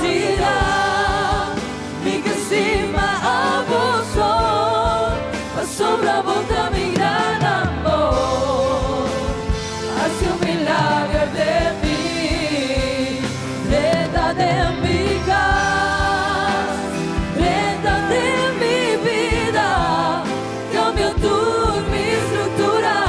santidad. Mi ke stima abo so, pasobra bo ta mi gran amor. Hasi un milager den mi, drenta den mi kas, drenta den mi bida, kambia tur mi struktura,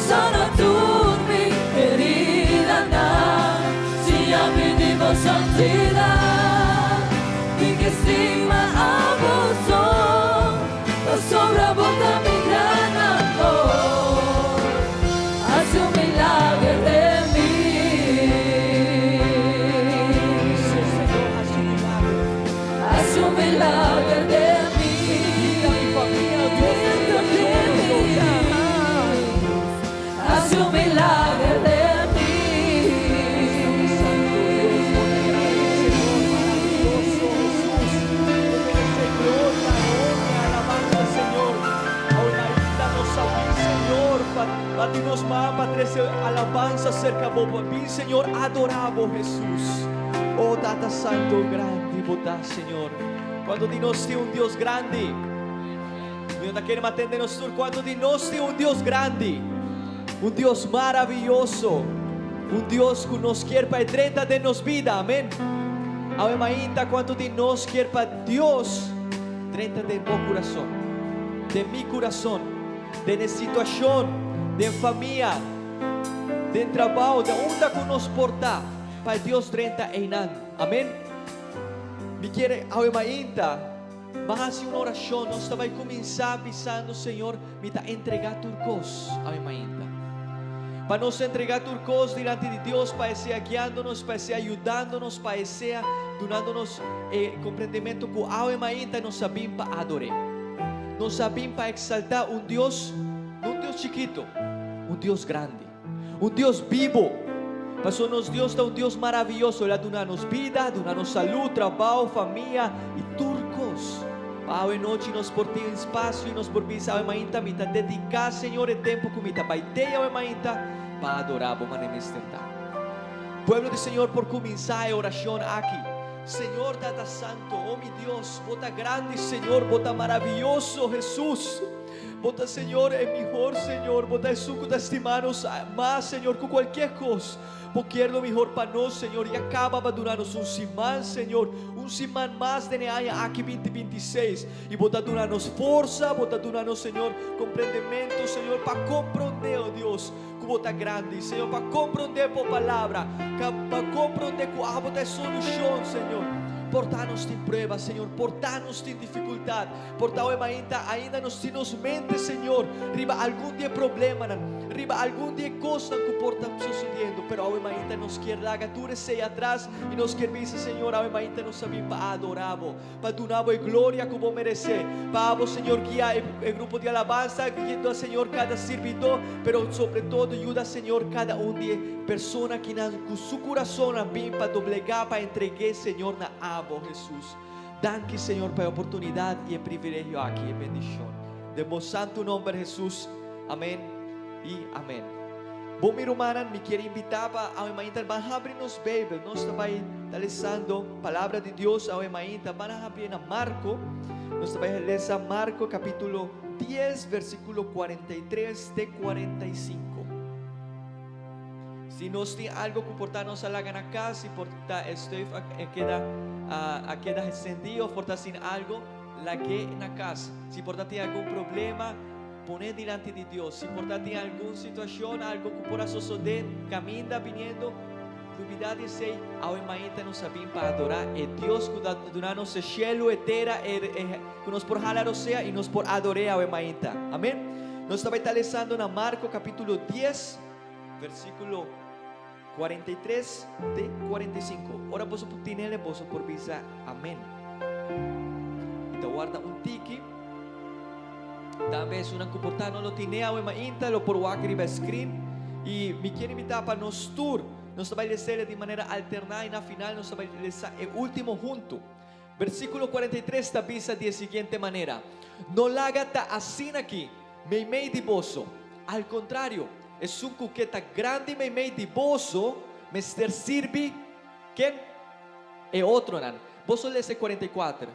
sana tur mi heridanan, siña mi di bo santidat. Mi ke stima abo so, pasobra bo ta mi gran amor. Hasi un milager den mi. Sí, Señor, hasi un milager. Hasi un milager den mi. Bida mi famia, Dios, Drenta den mi. Hasi un milager den mi. Santo Dios, bo ta grandi, Señor, maraviyoso, Jesús. Bo merece gloria, honra, alabanza, Señor. Awe mainta nos a bin, Señor, pa bati nos man, pa trece alabanza cerca bo. Pa bin, Señor, adora bo, Jesús. Oh, Tata Santo, grandi bo ta, Señor. Cuanto di nos tin un Dios grandi? Mi no ta kere matende nos tur. Cuanto di nos tin un Dios grandi? Un Dios maraviyoso. Un Dios cu nos kier pa e drenta den nos bida. Amen. Awe mainta, cuanto di nos kier pa Dios drenta den bo curason? Den mi curason. Den e situacion, den famia, den trabao, den unda cu nos por ta, pa e Dios drenta eynan. Amen. Mi kier awe mainta Ban hasi un orashon. Nos ta bai kuminsá bisando, Señor, mi ta entregá tur kos awe mainta. Pa nos entregá tur kos dilanti di Dios, pa E sea guiando nos, pa E sea yudando nos, pa E sea dunando nos e komprendimentu ku awe mainta nos a bin pa ador'É. Nos a bin pa eksaltá un Dios, no un Dios chikitu, un Dios grandi, un Dios bibo. Pasobra nos Dios ta un Dios maravioso, El a duna nos bida, duna nos salú, trabou, famia i tur kos. Pa awe nochi nos por tin spasio i nos por bisa awe mainta, Mi ta dediká, Señor, e tempu ku mi ta bai tei awe mainta pa adorá Bo manera mester ta. Pueblo di Señor por kuminsá e orashon aki, Señor Tata Santo, o mi Dios, Bo ta grandi, Señor, Bo ta maravioso, Hesus. Bo ta Señor e mihor Señor, Bo ta esun ku ta stima nos mas Señor ku kualkier kos. Bo kier lo mihor pa nos Señor i a kaba pa duna nos un siman Señor, un siman mas den e aña aki binti 26. I Bo ta duna nos forsa, Bo ta duna nos Señor komprendementu Señor pa komprondé, oh Dios, ku Bo ta grandi Señor, pa komprondé Bo palabra, pa komprondé ku abo ta e solushon Señor. Por ta nos tin prueba Señor, por ta nos tin difikultat. Por ta awe mainta ainda nos tin nos mente, Señor, riba algun di e problemanan, riba algun di e kosnan ku por ta sosodiendo, pero awe mainta nos kier laga tur esei atras i nos kier bisa, Señor, awe mainta nos a bin pa adorá Bo, pa duna Bo e gloria ku Bo meresé. Pa Abo, Señor, guia e grupo di alabansa, guia, Señor, kada sirbidó, pero sobre todo yuda, Señor, kada un di e persona kinan ku su kurason a bin pa doblegá, pa entreg'é, Señor, na Abo, Hesus. Danki Señor pa e oportunidad y e privilegio aki, e bendicion. Den bo santo nomber Jesus. Amen y amen. Bon mi rumannan, mi kier invita pa awe mainta ban habri nos Bijbel. Nos ta bay ta lesando palabra di Dios awe mainta. Ban a habri na Marco. Nos ta bay lesa Marco capitulo 10 versiculo 43 te 45. Si nos tin algo cu por ta nos a laga na cas, si por ta e stove a keda a keda encendi of por ta sin algo, lag'é na cas. Si por ta tin algun problema, pon'é dilanti di Dios. Si por ta tin algun situacion, algo cu por a sosodé caminda biniendo, lubida di esey. Awe mainta nos a bin pa adora e Dios cu ta duna nos e cielo, e tera, e cu nos por hala rosea y nos por ador'é awe mainta. Amen. Nos ta bay ta lesando na Marco capitulo 10. Versíkulo 43 te 45. Ora boso por tinele, boso por bisa amén. I ta warda un tiki. Tambe esunnan ku por ta no lo tine awe mainta, lo por wak riba e screen. I mi kier invitá pa nos tur, nos ta bai lesele di manera alterná i na final nos ta bai lesa e último huntu. Versíkulo 43 ta bisa di e siguiente manera, No laga ta asina aki meimei di boso. Al kontrario, esun ku ke ta grandi meimei di boso mester sirbi ken? e otronan. Boso lesa e 44.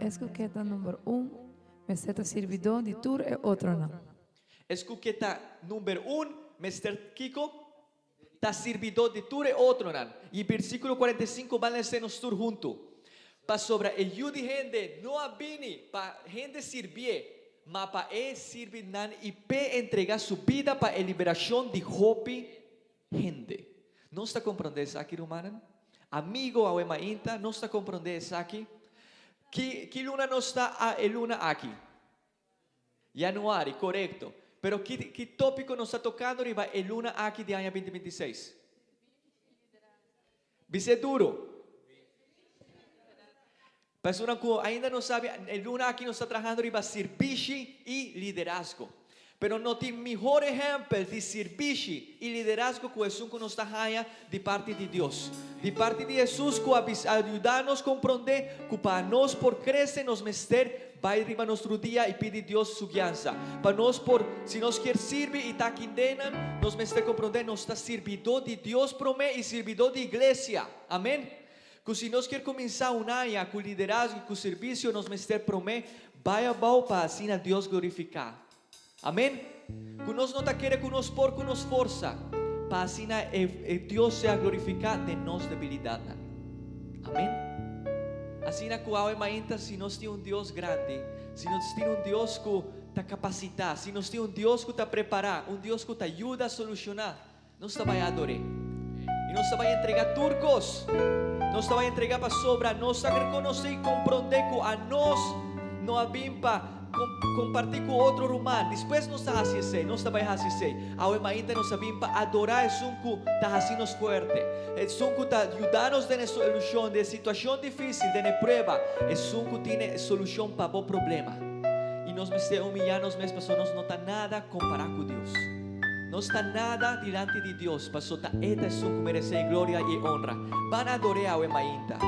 Es ku ke ta number un, mester ta sirbidó di tur e otronan. Es ku ke ta number un, mester kiko? Ta sirbidó di tur e otronan. I bersíkulo 45 ban lesa nos tur huntu. Pasobra e Yu di hende no a bini pa hende sirbié, ma pa e sirbi nan i p'e entregá su bida pa e liberashon di hopi hende. Nos ta komprondé esaki, rumannan? Amigo awe mainta, nos ta komprondé esaki? Ki, ki luna nos ta a e luna aki? Januari, korekto. Pero ki, ki tópiko nos ta tokando riba e luna aki di aña binti 26? Bis'é duro. Personanan ku ainda no sabi, e luna aki nos ta trahando riba sirbishi i liderazgo. Pero no tin mihor ehèmpel di sirbishi i liderazgo ku esun ku nos ta haña di parti di Dios. Di parti di Hesus ku a bisa a yuda nos komprondé ku pa nos por krese nos mester bai riba nos rudia i pidi Dios su guiansa. Pa nos por, si nos kier sirbi i ta kindenan, nos mester komprondé nos ta sirbidó di Dios promé i sirbidó di iglesia. Amen. Ku si nos kier kuminsá un aña ku liderazgo i ku sirbisio nos mester promé bai abou pa asina Dios glorifiká. Amen. Ku nos no ta kere ku nos por ku nos forsa pa asina e e Dios sea glorifiká den nos debilidatnan. Amen. Asina ku awe mainta si nos tin un Dios grandi, si nos tin un Dios ku ta kapasitá, si nos tin un Dios ku ta prepará, un Dios ku ta yuda solushoná, Nos ta bai ador'é. I nos ta bai entregá tur kos. Nos ta bai entregá pasobra nos a rekonosé i komprondé ku anos no a bin pa kompartí ku otro ruman. Despues nos ta hasi esei, nos ta bai hasi esei. Awe mainta nos a bin pa adorá esun ku ta hasi nos fuerte, esun ku ta yuda nos den e solushon di e situashon difísil, den e prueba, esun ku tin e solushon pa bo problema. I nos mester humiyá nos mes pasobra nos no ta nada kompará ku Dios. No sta nada dilanti di Dios, paso ta E ta esun ku meresé e gloria i e onra. Ban ador'é awe mainta.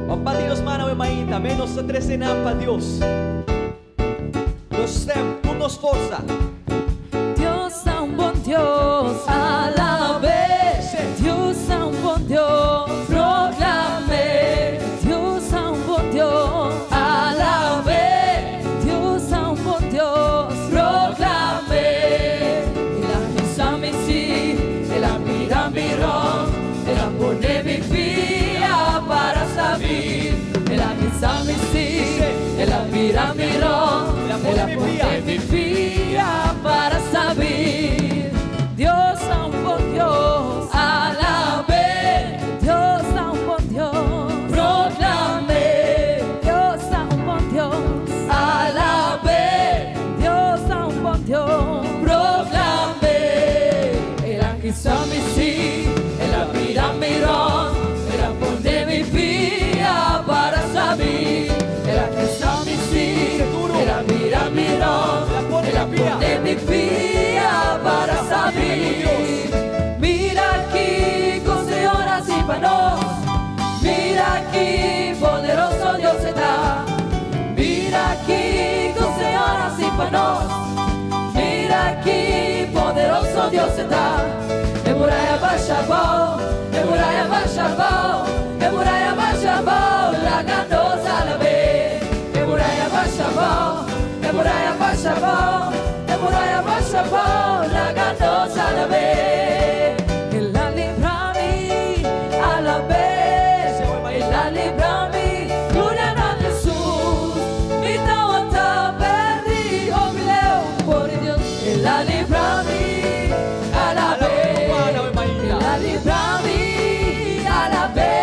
Ban bati nos man awe mainta. Amén. Nos ta trese nan pa Dios. Nos stem, tur nos forsa. Dios ta un bon Dios, alab'é. Dios ta un bon Dios, proclam'é. Dios ta un bon Dios, alab'é. Dios ta un bon Dios, proclam'é. El a kisa mi sí, el a mira mi rònt, el a pone mi pia para sabi. El a kisa mi sí, el a mira mi rònt, el a pone mi pia para sabi. Dios ta un bon Dios, alab'é. Dios ta un bon Dios, proclam'é. Dios ta un bon Dios, alab'é. Dios ta un bon Dios, proclam'é. El a kisa mi sí, el a mira mi rònt, el a pone mi pia para sabi. El a kisa mi sí, el a mira mi rònt, el a pone mi pia para sabi. Mira kiko Señor hasi pa nos, mira ki poderoso Dios e ta. Mira kiko Señor hasi pa nos, mira ki poderoso Dios e ta. E muraya basha abou, e muraya basha abou, e muraya basha abou, laga nos alab'é. E muraya basha abou, e muraya basha abou, e muraya basha abou, laga nos alab'é. El a libra mi, alab'é. El a libra mi, gloria na Jesus. Mi tawata perdí, hopi leu for di Dios. El a libra mi, alab'é. El a libra mi, alab'é.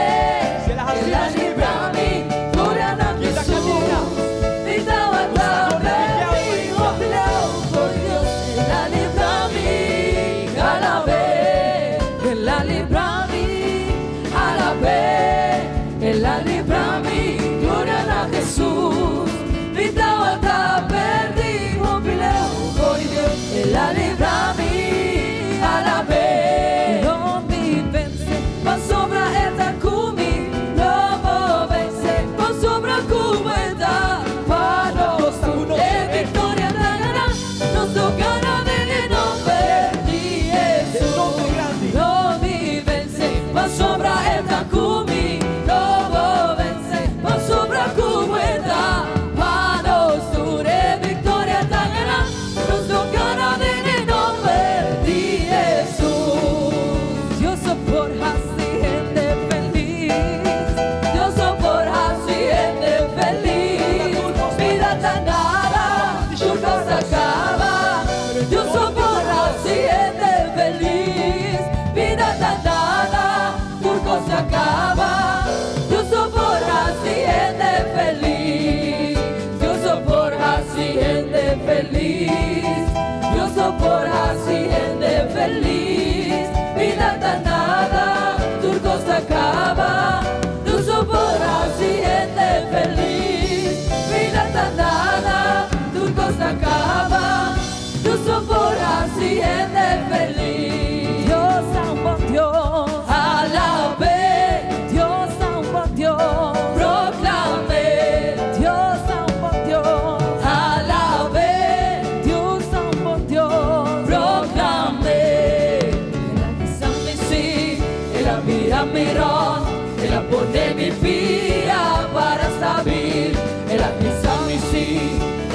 bira mi rònt, El a pone mi pia para stabil. El a hisa mi sí,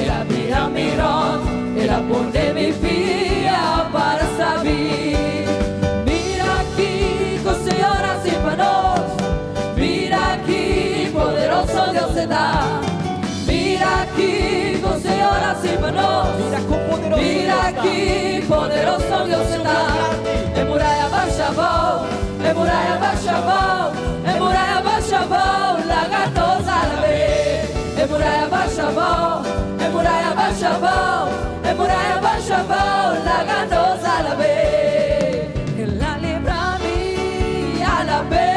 El a bira mi rònt, El a pone mi pia para stabil. Mira kiko Señor a hasi pa nos, mira ki poderoso Dios e ta. Mira kiko Señor a hasi pa nos. Mira kon poderoso Mira Dios ta. ki poderoso Dios e ta. E muraya a basha abou, e muraya a basha abou, e muraya a basha abou, laga nos alab'é. E muraya a basha abou, e muraya a basha abou, e muraya a basha abou, laga nos alab'é. El a libra mi, alab'é.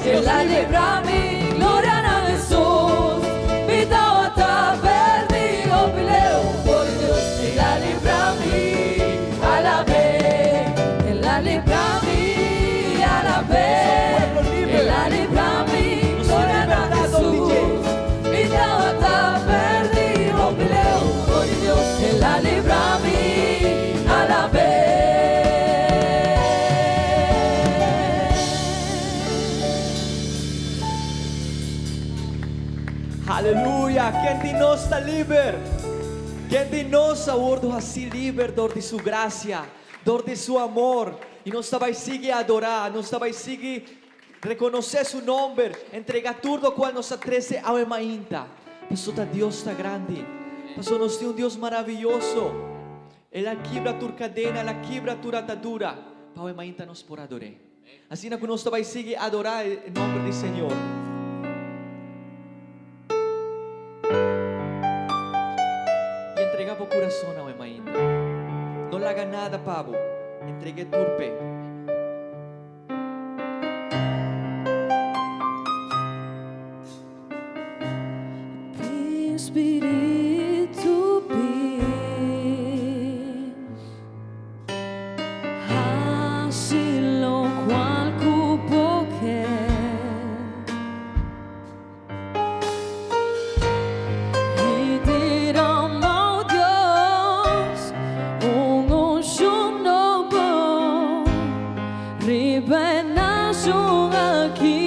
El a libra mi, gloria na Hesus. Mi tabata pèrdí, hopi leu for di Dios. El a libra mi, alab'é. El a libra mi, alab'é. Pueblo liber. El a libra mi, Nos gloria na libertad, don DJ. Hesus. Mi tabata pèrdí, hopi leu for di Dios. El a libra mi, alab'é. Aleluya! Ken di nos ta liber? Ken di nos a wòrdu hasí liber dor di Su grasia, dor di Su amor? I nos ta bai sigui adorá, nos ta bai sigui rekonosé Su nòmber, entregá tur lokual nos a trese awe mainta. Pasobra ta Dios ta grandi. Pasobra nos tin un Dios maravioso. El a kibra tur kadena, El a kibra tur atadura, pa awe mainta nos por ador'é. Asina ku nos ta bai sigui adorá e nòmber di Señor. I entregá bo kurason awe mainta. No laga nada pa bo, entreg'é tur p'e. Bin Spiritu bin, hasi lokual ku bo ke. I derama, o Dios, un unshon nobo riba e nashon aki.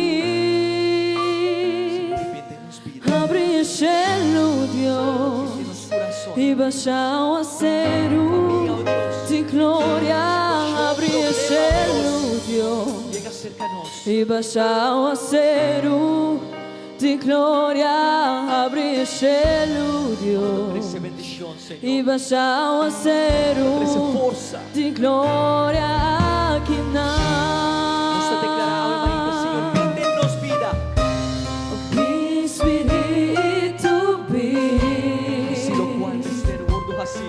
Habri e shelu, Dios, i basha awaseru di gloria. Habri e shelu, Dios, i basha awaseru di gloria. Habri e shelu, Dios, i basha awaseru di gloria aki nan. Nos ta deklará awe mainta, Señor, bin den nos bida. Bin Spiritu bin. Hasi lokual mester wòrdu hasí.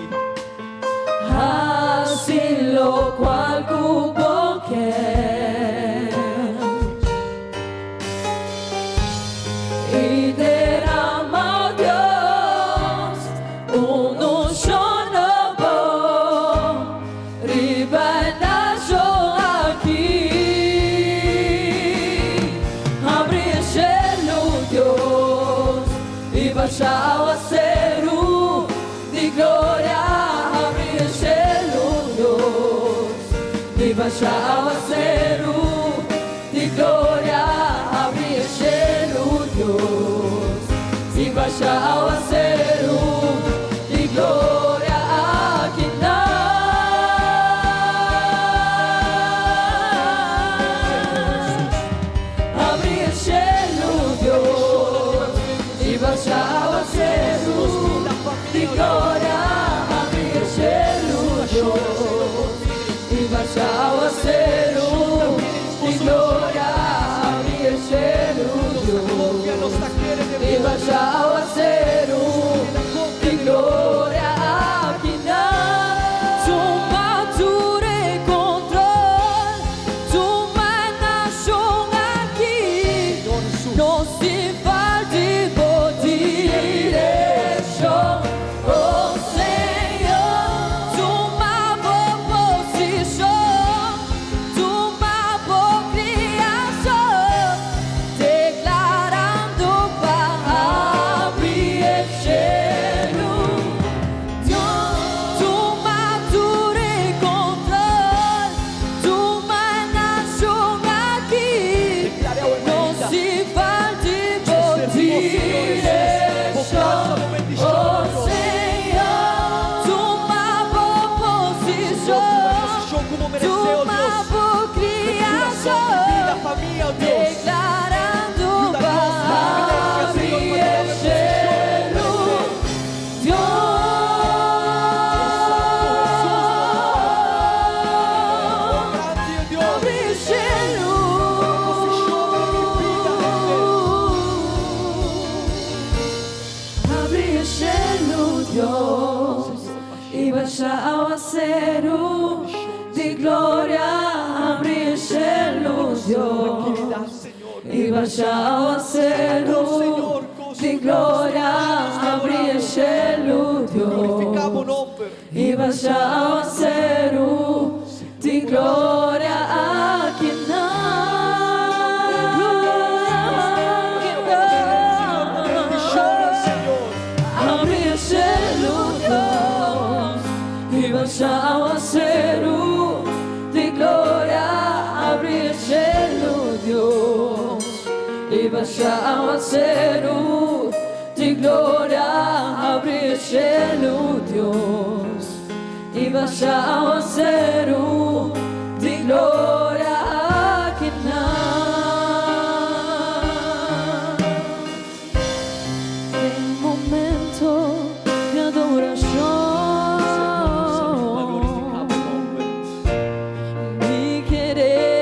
Hasi lokual ku bo ke. I derama, o Dios, un unshon nobo riba e nashon aki. Habri e shelu, Dios, i basha awaseru di gloria. Habri e shelu, Dios, i basha awaseru di gloria. Habri e shelu, Dios, i basha awaseru di gloria aki nan. Habri e shelu, Dios, i basha awaseru di gloria. Habri e shelu, Dios, i basha awaseru di gloria. Habri e shelu, Dios, i basha awaseru. awaseru di gloria, habri shelu, Dios. Tranquilidad, Señor. I basha awaseru di gloria, habri shelu, Glorificamos Dios. nombre. I basha awaseru di gloria aki nan. Bendición, Señor. Habri shelu, Dios. I basha awaseru di gloria, habri shelu, Dios. I basha awaseru di gloria, habri shelu, Dios. I basha awaseru di gloria aki nan. Den momento di adorashon, Señor, glorificamos nombre. Mi ke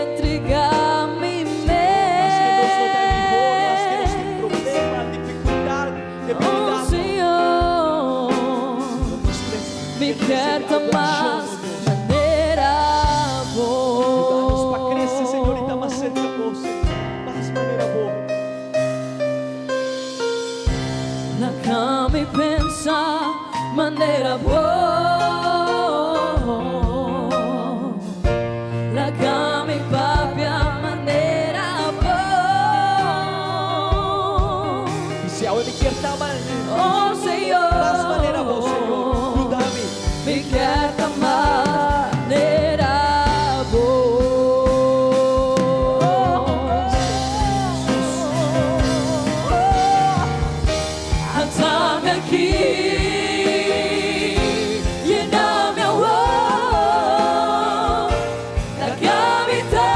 entregá mi Más que nos no da mejor, más que nos mes. den problema, dificultad, Oh debilidad. Señor, Nos crece- mi crece ke la mas adoración, oh Dios. manera Ayúdanos bo. pa krese, Señor, i ta mas serka Bo, Señor. Mas manera Bo. Laga mi pensa manera Bo. Laga mi papia manera Bo. I si awe mi ke ta mas, Oh Señor, mas manera Bo, Señor. Yudami. Mi ke ta manera Bo. At'ami aki, yena mi awor, laga mi ta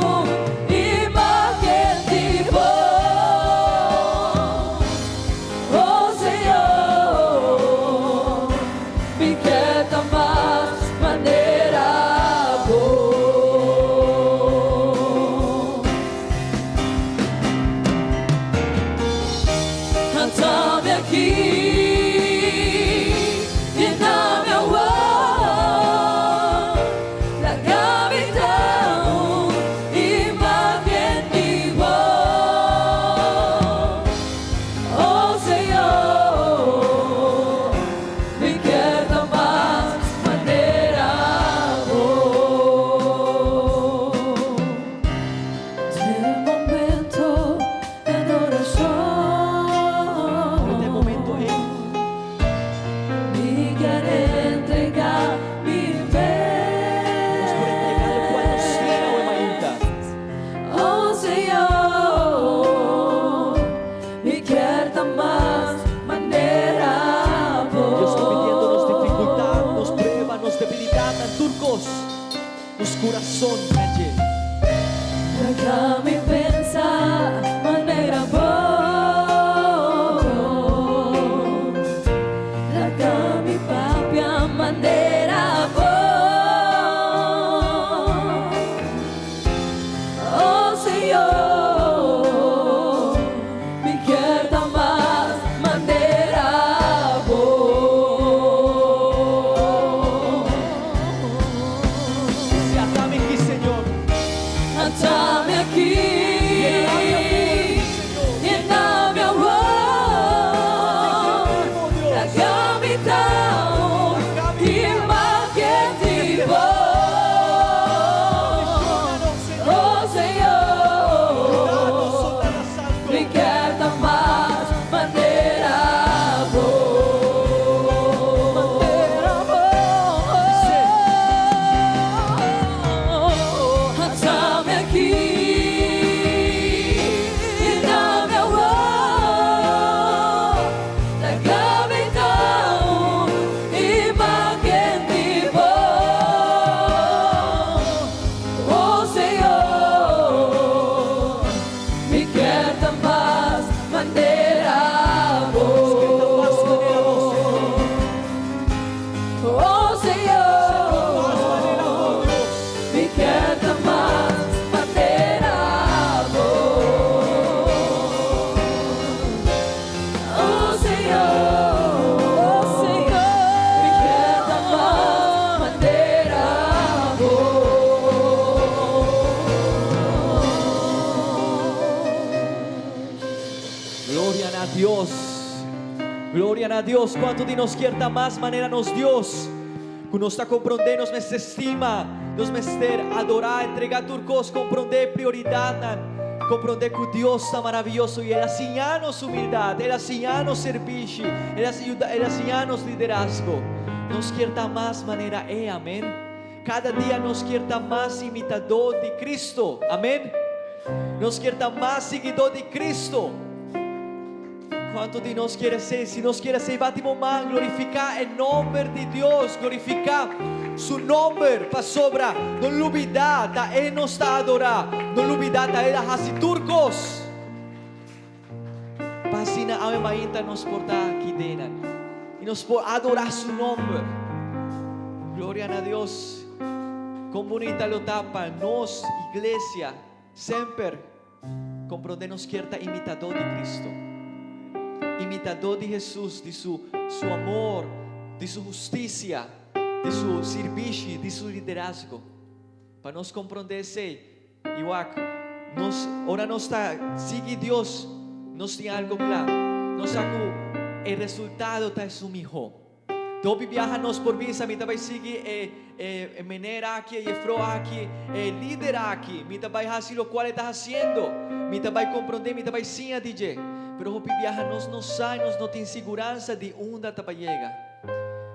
un imagen di Bo. Oh Señor, mi ke ta mas manera Bo. At'ami aki, yena mi awor, laga mi ta un imagen di Bo. Oh Señor, mi ke ta mas manera Bo. Den momento di adorashon, Den e momento ei. Mi ke entregá mi Nos por entregá loke nos mes. tin awe mainta. Oh Señor, mi ke ta mas manera Bo. Dios ta pidiendo nos difikultat, nos prueba, nos debilidat, tur kos, nos kurason, Angie. Laga mi pensa manera Bo. Laga mi papia manera Bo. Oh Señor, mi ke ta mas manera Bo. Si at'ami aki, Señor. At'ami aki. Dios. Gloria na Dios. Cuanto di nos kier ta mas manera nos Dios? Cu nos ta comprende nos mester stima, nos mester adora, entrega tur cos, comprende prioridadnan, comprende cu Dios ta maraviyoso y El a siña nos humildad, El a siña nos servishi, El a yuda, El a siña nos liderazgo. Nos kier ta mas manera E, amen. Cada dia nos kier ta mas imitador di Cristo, amen. Nos kier ta mas siguidor di Cristo. Cuanto di nos kier esey? Si nos kier esey, bati bo man, glorifica e nomber di Dios, glorifica Su nomber, pasobra no lubida ta E nos ta adora, no lubida ta El a haci tur cos. Pa asina awe mainta nos por ta aki denan y nos por adora Su nomber. Gloria na Dios. Con bunita lo ta pa nos, iglesia, semper Comprende nos kier ta imitadó di Cristo, imitadó di Hesus, di su su amor, di su husticia, di su sirbishi, di su liderazgo. Pa nos comprende esey y wak, nos ora nos ta sigui Dios, nos tin algo cla, nos sa cu e resultado ta esun miho. Hopi biaha nos por bisa, Mi ta bai sigui e e meneer aki, e jefrouw aki, e lider aki. Mi ta bai hasi lokual e ta hasiendo. Mi ta bai komprondé, mi ta bai siña di dje. Pero hopi biaha nos no sa i nos no tin siguransa di unda ta bai yega.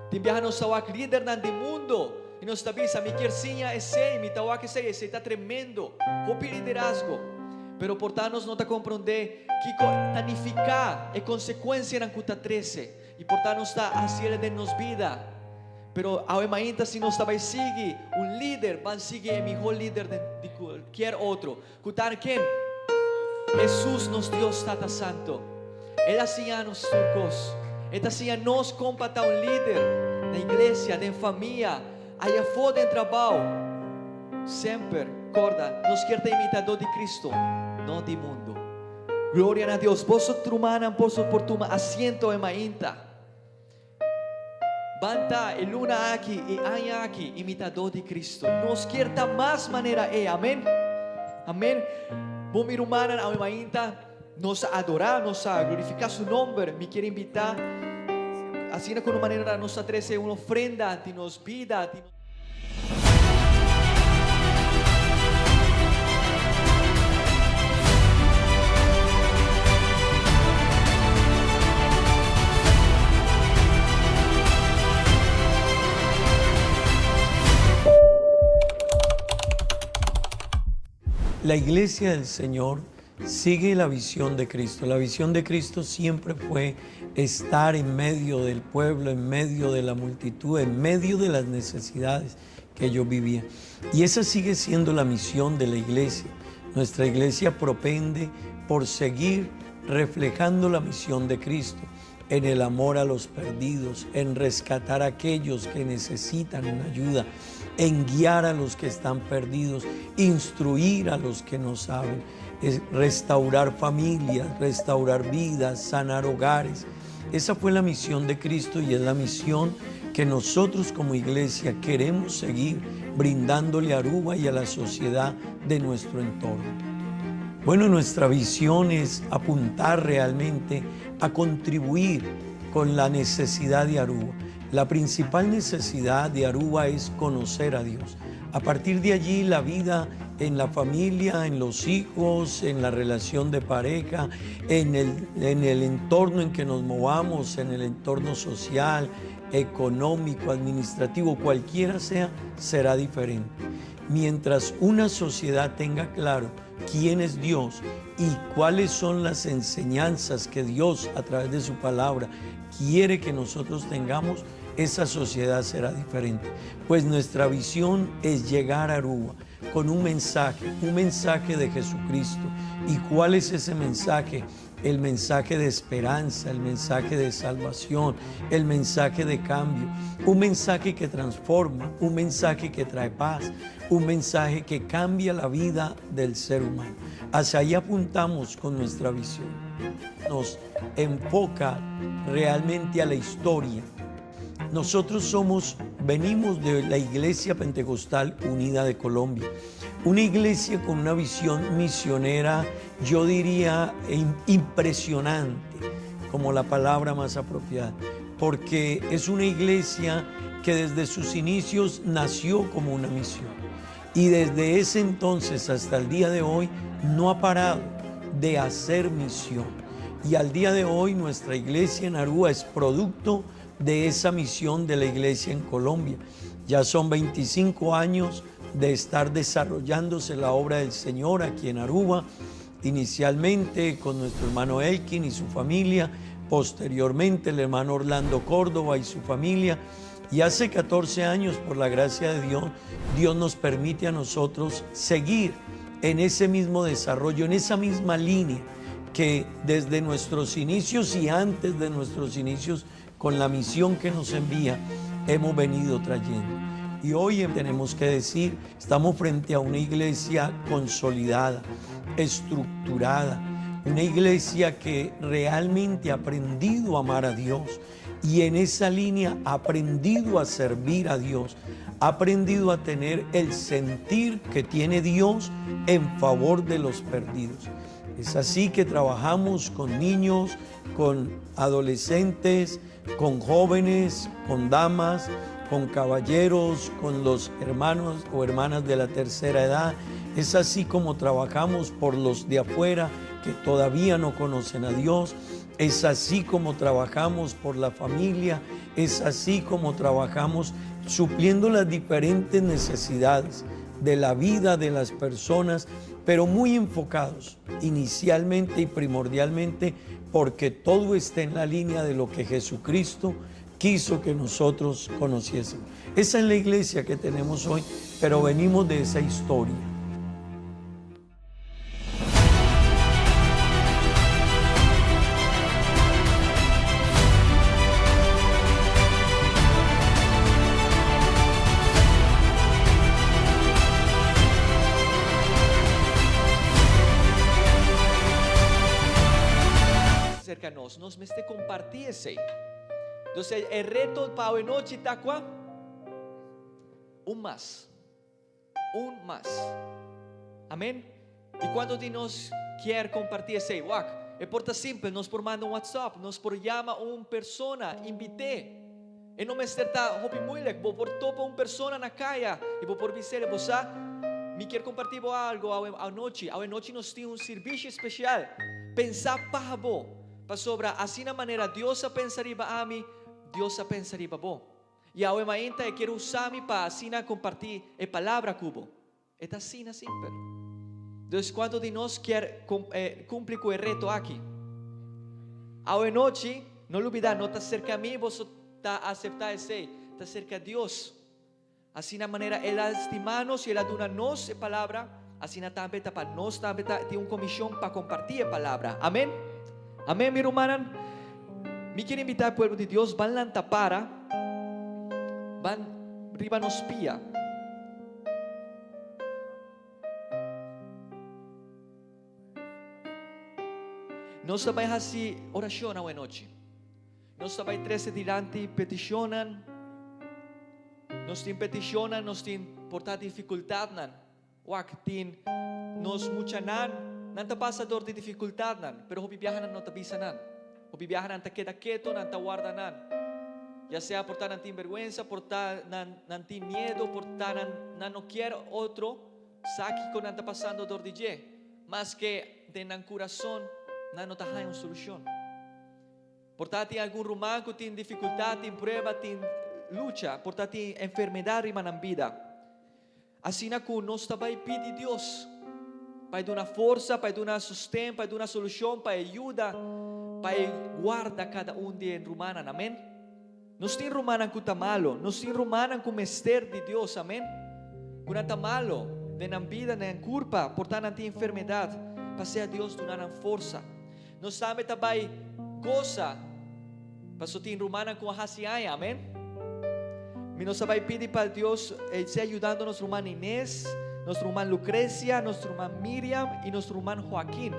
Tin biaha nos ta wak lidernan di mundo i nos ta bisa, Mi kier siña esei, mi ta wak esei, esei ta tremendo. Hopi liderazgo. Pero por ta nos no ta komprondé kiko ta nifiká e konsekuensianan ku ta trese. I por ta nos ta hasiel den nos bida, pero awe mainta si nos ta bai sigui un lider, ban sigui e miho lider den di cualkier otro, cu ta ken? Jesus nos Dios Tata Santo. El a siña nos tur cos. E ta siña nos con pa ta un lider na iglesia, den famia, ayafó den trabao. Semper corda, nos kier ta imitador di Cristo, no di mundo. Gloria na Dios. Boso trumannan boso por tuma asiento e mainta. Ban ta e luna aki, e aña aki, imitadó di Cristo. Nos kier ta mas manera E. Amen. Amen. Bo mi rumannan awe mainta, nos a adorá, nos a glorifiká Su nomber. Mi kier invitá, asina ku un manera nos ta trese un ofrenda di nos bida, di nos. La iglesia del Señor sigue la visión de Cristo. La visión de Cristo siempre fue estar en medio del pueblo, en medio de la multitud, en medio de las necesidades que ellos vivían. Y esa sigue siendo la misión de la iglesia. Nuestra iglesia propende por seguir reflejando la misión de Cristo en el amor a los perdidos, en rescatar a aquellos que necesitan una ayuda, en guiar a los que están perdidos, instruir a los que no saben, restaurar familias, restaurar vidas, sanar hogares. Esa fue la misión de Cristo y es la misión que nosotros como iglesia queremos seguir brindándole a Aruba y a la sociedad de nuestro entorno. Bueno, nuestra visión es apuntar realmente a contribuir con la necesidad de Aruba. La principal necesidad de Aruba es conocer a Dios. A partir de allí la vida en la familia, en los hijos, en la relación de pareja, en el, en el entorno en que nos movamos, en el entorno social, económico, administrativo, cualquiera sea, será diferente. Mientras una sociedad tenga claro quién es Dios y cuáles son las enseñanzas que Dios a través de su palabra quiere que nosotros tengamos, esa sociedad será diferente. Pues nuestra visión es llegar a Aruba con un mensaje, un mensaje de Jesucristo. ¿Y cuál es ese mensaje? El mensaje de esperanza, el mensaje de salvación, el mensaje de cambio, un mensaje que transforma, un mensaje que trae paz, un mensaje que cambia la vida del ser humano. Hacia ahí apuntamos con nuestra visión. Nos enfoca realmente a la historia. Nosotros somos, venimos de la Iglesia Pentecostal Unida de Colombia, una iglesia con una visión misionera, yo diría, impresionante. como la palabra más apropiada, porque es una iglesia que desde sus inicios nació como una misión y desde ese entonces hasta el día de hoy no ha parado de hacer misión. Y al día de hoy nuestra iglesia en Aruba es producto de esa misión de la iglesia en Colombia. Ya son 25 años de estar desarrollándose la obra del Señor aquí en Aruba, inicialmente con nuestro hermano Elkin y su familia, posteriormente el hermano Orlando Córdoba y su familia. Y hace 14 años, por la gracia de Dios, Dios nos permite a nosotros seguir en ese mismo desarrollo, en esa misma línea que desde nuestros inicios y antes de nuestros inicios, con la misión que nos envía, hemos venido trayendo. Y hoy tenemos que decir, estamos frente a una iglesia consolidada, estructurada, una iglesia que realmente ha aprendido a amar a Dios y en esa línea ha aprendido a servir a Dios, ha aprendido a tener el sentir que tiene Dios en favor de los perdidos. Es así que trabajamos con niños, con adolescentes, con jóvenes, con damas, con caballeros, con los hermanos o hermanas de la tercera edad. Es así como trabajamos por los de afuera que todavía no conocen a Dios. Es así como trabajamos por la familia. Es así como trabajamos supliendo las diferentes necesidades de la vida de las personas, pero muy enfocados inicialmente y primordialmente porque todo está en la línea de lo que Jesucristo quiso que nosotros conociésemos. Esa es la iglesia que tenemos hoy, pero venimos de esa historia. Serka nos, nos mester kompartí esei. Dus e reto pa awe nochi ta kua? Un mas. Un mas. Amen. I kuantu di nos kier kompartí esei? Wak, e por ta simpel, nos por manda un WhatsApp, nos por yama un persona, invit'é. E no mester ta hopi moeilijk, bo por topa un persona na kaya i bo por bis'é, Bo sa, mi kier kompartí bo algo awe anochi. Awe nochi nos tin un sirbishi spesial pensá pa bo, pasobra asina manera Dios a pensa riba ami, Dios a pensa riba bo. I awe mainta e kier usa mi pa asina kompartí e palabra ku bo. E ta asina simpel. Dus kuantu di nos kier kumpli ku e reto aki? Awe nochi, no lubidá, no ta serka mi boso ta aseptá esei, ta serka Dios. Asina manera El a stima nos i El a duna nos e palabra, asina tambe ta pa nos tambe ta tin un komishon pa kompartí e palabra. Amen? Amen, mi rumannan? Mi kier invitá e pueblo di Dios, ban lanta para, ban riba nos pia. Nos ta bai hasi orashon awe nochi. Nos ta bai trese dilanti petishonnan. Nos tin petishonnan, nos tin por ta difikultatnan. Wak, tin nos muchanan, nan ta pasa dor di difikultatnan, pero hopi biaha nan no ta bisa nan. Hopi biaha nan ta keda keto, nan ta warda nan. Ya sea por ta nan tin bergwensa, por ta nan nan tin miedo, por ta nan nan no kier otro sa kiko nan ta pasando dor di dje. Maske den nan kurason nan no ta haña un solushon. Por ta tin algun ruman ku tin difikultat, tin prueba, tin lucha, por ta tin enfermedat riba nan bida. Asina ku nos ta bai pidi Dios pa e duna forsa, pa e duna sosten, pa e duna solushon, pa e yuda, pa e guarda kada un di e rumannan. Amen. Nos tin rumannan ku ta malo, nos tin rumannan ku mester di Dios. Amen. Ku nan ta malo den nan bida, den nan kurpa, por ta nan tin enfermedat, pa sea Dios duna nan forsa. Nos tambe ta bai gosa paso tin rumannan ku a hasi aña. Amen. Mi nos a bai pidi pa Dios sea yudando nos ruman Inés, nos ruman Lucrecia, nos ruman Miriam i nos ruman Joaquin.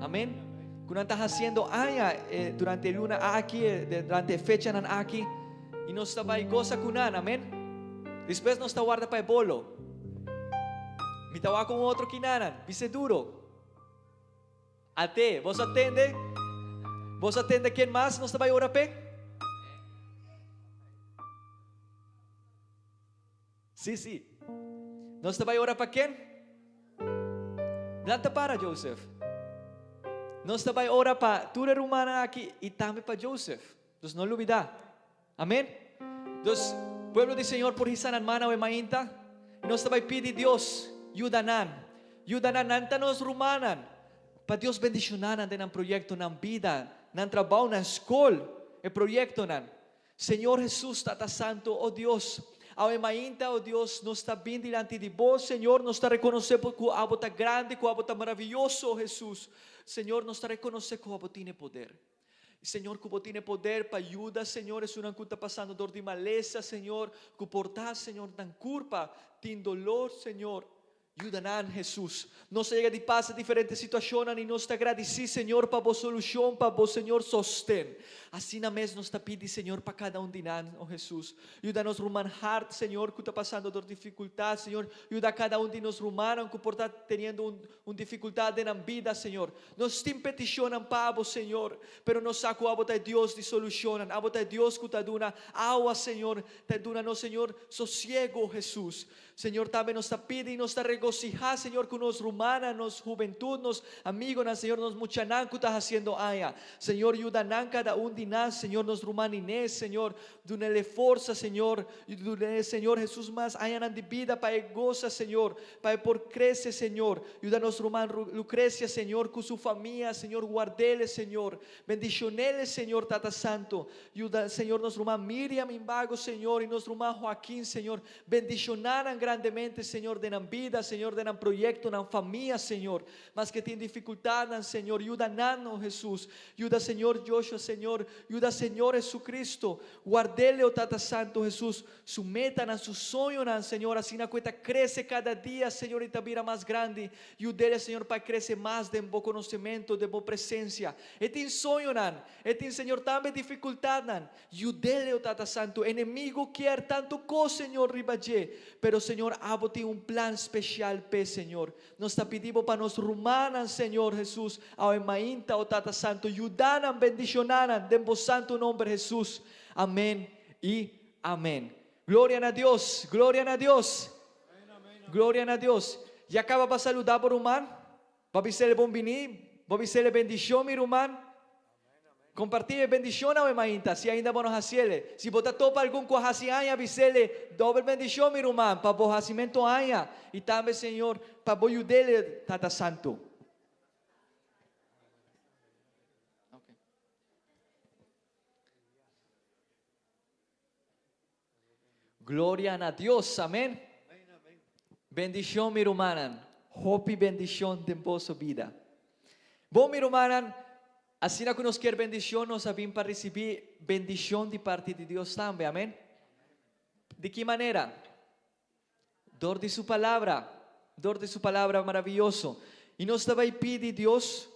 Amen. Ku nan ta hasiendo aña durante e luna aki, durante e fechanan aki. I nos ta bai gosa ku nan. Amen. Despues nos ta warda pa e bolo. Mi ta wak un otro kinanan. Bis'e duro. Ate, boso a tende? Boso a tende ken mas nos ta bai ora p'e? Sí, sí. Nos ta bai ora pa ken? Nan ta para, Joseph. Nos ta bai ora pa tur e rumannan aki i tambe pa Joseph. Dus no lubidá. Amén. Dus, pueblo di Señor por hisa nan man awe mainta i nos ta bai pidi Dios yuda nan. Yuda nan, nan ta nos rumannan. Pa Dios bendishoná nan den nan proyekto, nan bida, nan trabou, nan skol, e proyektonan. Señor Hesus, Tata Santo, o Dios, awe mainta, o Dios, nos ta bin dilanti di Bo, Señor, nos ta rekonosé ku Abo ta grandi, ku Abo ta maravioso, Hesus. Señor, nos ta rekonosé ku Abo tin e poder. Señor, ku Bo tin e poder pa yuda, Señor, esunnan ku ta pasando dor di malesa, Señor, ku por ta, Señor, nan kurpa tin dolor, Señor. Yuda nan, Hesus. Nos a yega di pasa diferente situashonnan i nos ta gradisí, Señor, pa Bo solushon, pa Bo, Señor, sosten. Asina mes nos ta pidi, Señor, pa kada un di nan, o Hesus. Yuda nos ruman hart, Señor, ku ta pasando dor difikultat, Señor. Yuda kada un di nos rumannan ku por ta teniendo un, un difikultat den nan bida, Señor. Nos tin petishonnan pa Abo, Señor, pero nos sa ku Abo ta e Dios di solushonnan. Abo ta e Dios ku ta duna awa, Señor, ta duna nos, Señor, sosiego, Hesus. Señor, tambe nos ta pidi i nos ta regosihá, Señor, ku nos rumannan, nos hubentut, nos amigonan, Señor, nos muchanan ku ta hasiendo aña. Señor, yuda nan kada un di nan, Señor, nos ruman Inés, Señor, dunele forsa, Señor, dunele, Señor Hesus, mas añanan di bida pa e gosa, Señor, pa e por krese, Señor. Yuda nos ruman Lucrecia, Señor, cu su famia, Señor, guardele, Señor. Bendicionele, Señor, Tata Santo. Yuda, Señor, nos ruman Miriam Imbago, Señor, y nos ruman Joaquin, Señor. Bendiciona nan grandemente, Señor, den nan bida, Señor, den nan proyecto, nan famia, Señor. Maske tin dificultadnan, Señor, yuda nan, oh Jesus. Yuda, Señor Joshua, Señor. Yuda, Señor Jesucristo. Guardele, oh Tata Santo Jesus. Su metanan, su soñonan, Señor, asina cu e ta crece cada dia, Señor, y ta bira mas grandi. Yud'el, Señor, pa e crece mas den Bo conocemento, den Bo presencia. E tin soñonan, e tin, Señor, tambe dificultadnan. Yud'el, o Tata Santo. Enemigo kier tanto cos, Señor, riba dje, pero, Señor, Abo tin un plan special p'e, Señor. Nos ta pidi Bo pa nos rumannan, Señor Jesus, awe mainta, o Tata Santo, yuda nan, bendiciona nan, den Bo santo nomber, Jesus. Amen y Amen. Gloria na Dios, gloria na Dios. Gloria na Dios. Ya caba pa saluda bo ruman? Bo bisele bon bini? Bo bisele bendicion mi ruman? Comparti e bendicion awe mainta si ainda bo no haciele. Si bo ta topa algun cu a haci aña bisele dobel bendicion mi ruman pa bo hacimento aña y tambe Señor pa bo yudele Tata Santo. Gloria na Dios, amen. Bendicion mi rumannan, hopi bendicion den boso bida. Bon mi rumannan, asina cu nos kier bendicion, nos a bin pa ricibi bendicion di parti di Dios tambe, amen. Di ki manera? Dor di su palabra, dor di su palabra maraviyoso. Y nos ta bay pidi Dios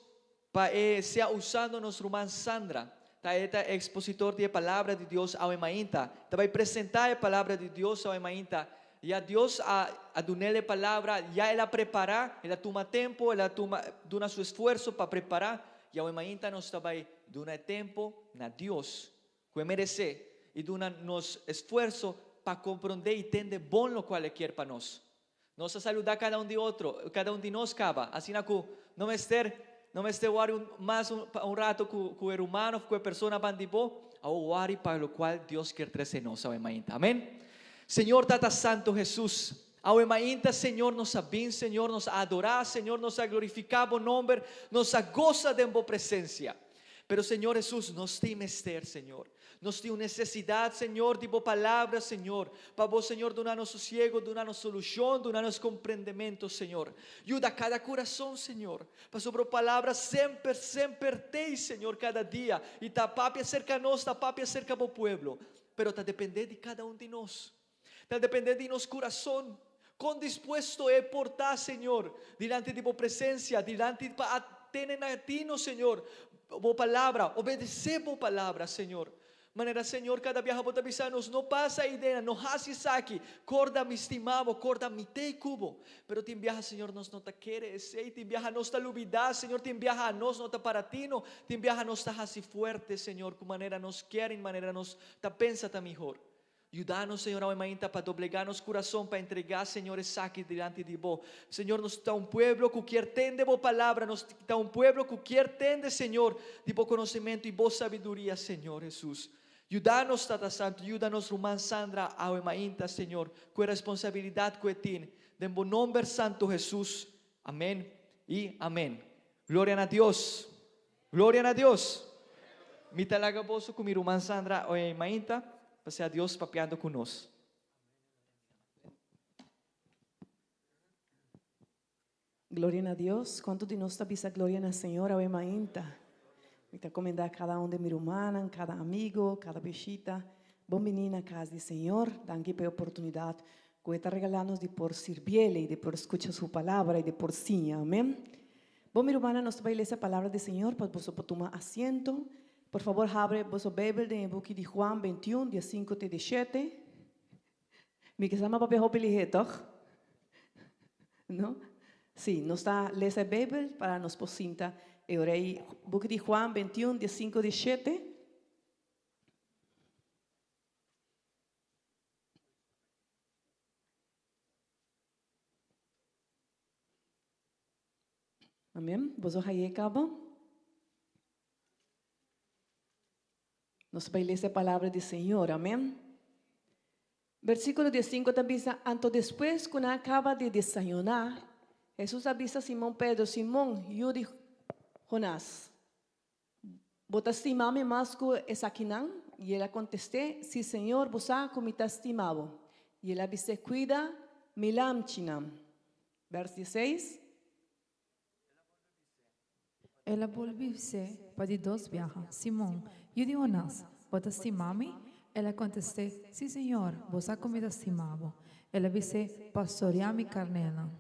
pa e sea usando nos ruman Sandra. Ta e ta expositor di e palabra di Dios awe mainta. Ta bay presenta e palabra di Dios awe mainta. Ya Dios a a dunel e palabra, ya el a prepara, el a tuma tempo, el a tuma duna su esfuerso pa prepara. Y awe mainta nos ta bay duna e tempo na Dios Ku e meresé i duna nos esfuerso pa komprondé i tende bon lokual e kier pa nos. Nos a saludá kada un di otro, kada un di nos kaba, asina ku no mester no mester wòri un mas un pa un rato ku ku e ruman òf ku e persona ban di bo, awor wòri pa lokual Dios kier trese nos awe mainta. Amen. Señor Tata Santo Hesus, awe mainta Señor nos a bin Señor nos a adorá Señor nos a glorifiká bo nomber, nos a gosa den bo presensia. Pero Señor Hesus, nos tin mester, Señor. Nos tin un necesidad, Señor, di Bo Palabra, Señor. Pa Bo, Señor, duna nos sosiego, duna nos solucion, duna nos comprendemento, Señor. Yuda cada curazon, Señor. Pasobra Bo Palabra semper, semper t'ey, Señor, cada dia. Y ta papia cerca nos, ta papia cerca Bo pueblo. Pero ta depende di cada un di nos. Ta depende di nos curazon. Con dispuesto e por ta, Señor, dilanti di Bo presencia, dilanti pa a tene na tino, Señor, Bo palabra, obedece Bo palabra, Señor. Manera Señor kada biaha bo ta bisa nos, no pasa idea, no hasi esaki, korda mi stima bo, korda mi tei ku bo. Pero tin biaha Señor nos no ta kere esei, tin biaha nos ta lubida Señor, tin biaha nos no ta para tino, tin biaha nos ta hasi fuerte Señor ku manera nos kier i manera nos ta pensa ta mihor. Yuda nos, Señor, awe mainta pa doblegá nos kurason pa entregá, Señor, esaki dilanti di Bo. Señor, nos ta un pueblo ku kier tende Bo palabra, nos ta un pueblo ku kier tende, Señor, di Bo konosementu i Bo sabiduria, Señor Hesus. Yuda nos, Tata Santu, yuda nos ruman Sandra awe mainta, Señor, ku e responsabilidat ku e tin. Den Bo nomber santu Hesus, amen i amen. Gloria na Dios! Gloria na Dios! Mi ta laga boso ku mi ruman Sandra oe mainta pa sea Dios papiando ku nos. Gloria na Dios! Kuantu di nos ta bisa gloria na Señor awe mainta? Mi ta komendá kada un di mi rumannan, kada amigo, kada bishita, bon bini na kas di Señor. Danki pa e oportunidat ku e ta regalá nos di por sirbiel i di por skucha su palabra i di por siña. Amen. Bon mi rumannan, nos ta bai lesa e palabra di Señor pa boso por tuma asiento. Por fabor habre boso Beibel den e buki di Juan 21, dia sinku te di shete. Mi ke sa mi a papia hopi lihé, tòg? No? Sí, nos ta lesa e Beibel pa nos por sinta e ora ei. Buki di Juan 21, dia sinku di shete. Amen. Boso haye caba? Nos bai lesa e palabra di Señor. Amen. Versículo 15 ta bisa, Anto despues cu nan a caba di desayuná, Jesús a bisa Simón Pedro, Simón, yu di Jonás, bo ta stima mi mas cu esakinan? Y el a contesté, Sí, Señor, bo sa cu mi ta stima bo. Y el a bis'é, Cuida mi lamchinan. Vers 16. El a bolbe bis'é pa di dos biaha, Simon, yu di Jonás, bo ta stima mi? El a kontest'é, Sí, Señor, bo sa ku mi ta stima bo. El a bis'é, Pastoreá mi karnénan.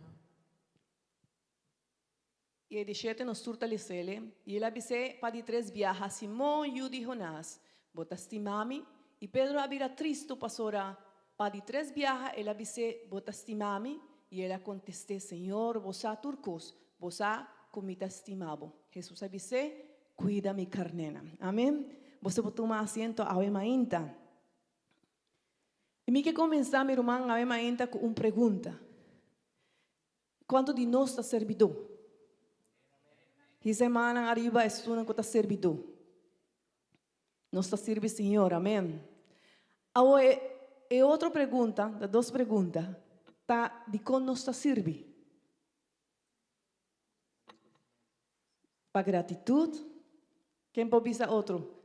I e di shete nos tur ta les'é. I el a bis'é pa di tres biaha, Simon, yu di Jonás, bo ta stima mi? I Pedro a bira tristu pasobra pa di tres biaha el a bis'é, Bo ta stima mi? I el a kontest'é, Señor, bo sa tur kos, bo sa ku mi ta stima bo. Hesus a bis'é, Kuida mi karnénan. Amen. Boso por tuma asiento awe mainta. I mi ke kuminsá, mi ruman, awe mainta ku un pregunta. Kuantu di nos ta serbidó? Hisa e mannan ariba esunnan ku ta serbidó. Nos ta sirbi Señor, amen. Awor e e otro pregunta, ta dos pregunta, ta dikon nos ta sirbi? Pa gratitut? Ken por bisa otro?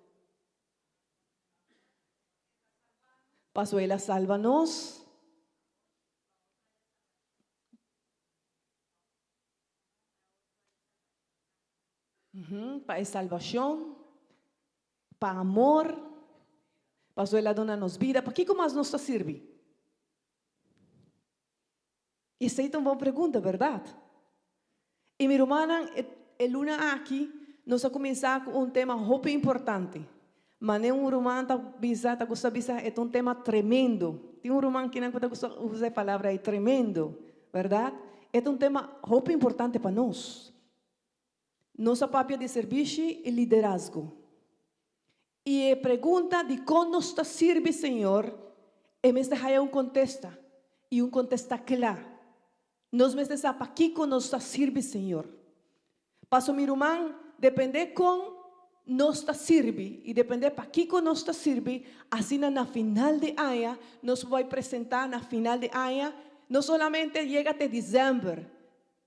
Pasobra el a salba nos. Pa e salbashon, pa amor, pasobra el a duna nos bida. Pakiko mas nos ta sirbi? Esei ta un bon pregunta, bèrdat? I mi rumannan, e luna aki nos a kuminsá ku un tema hopi importante. Mane un ruman ta bisa, ta gusta bisa, e ta un tema tremendo. Tin un ruman kinan ku ta gusta usa e palabra ei, tremendo, bèrdat? E ta un tema hopi importante pa nos. Nos a papia di servishi i liderazgo. I e pregunta dikon nos ta sirbi Señor, e mester haya un kontesta, i un kontesta kla. Nos mester sa pakiko nos ta sirbi Señor. Paso mi ruman, depende kon nos ta sirbi i depende pakiko nos ta sirbi, asina na final di aña nos por bai presenta na final di aña, no solamente yega te december,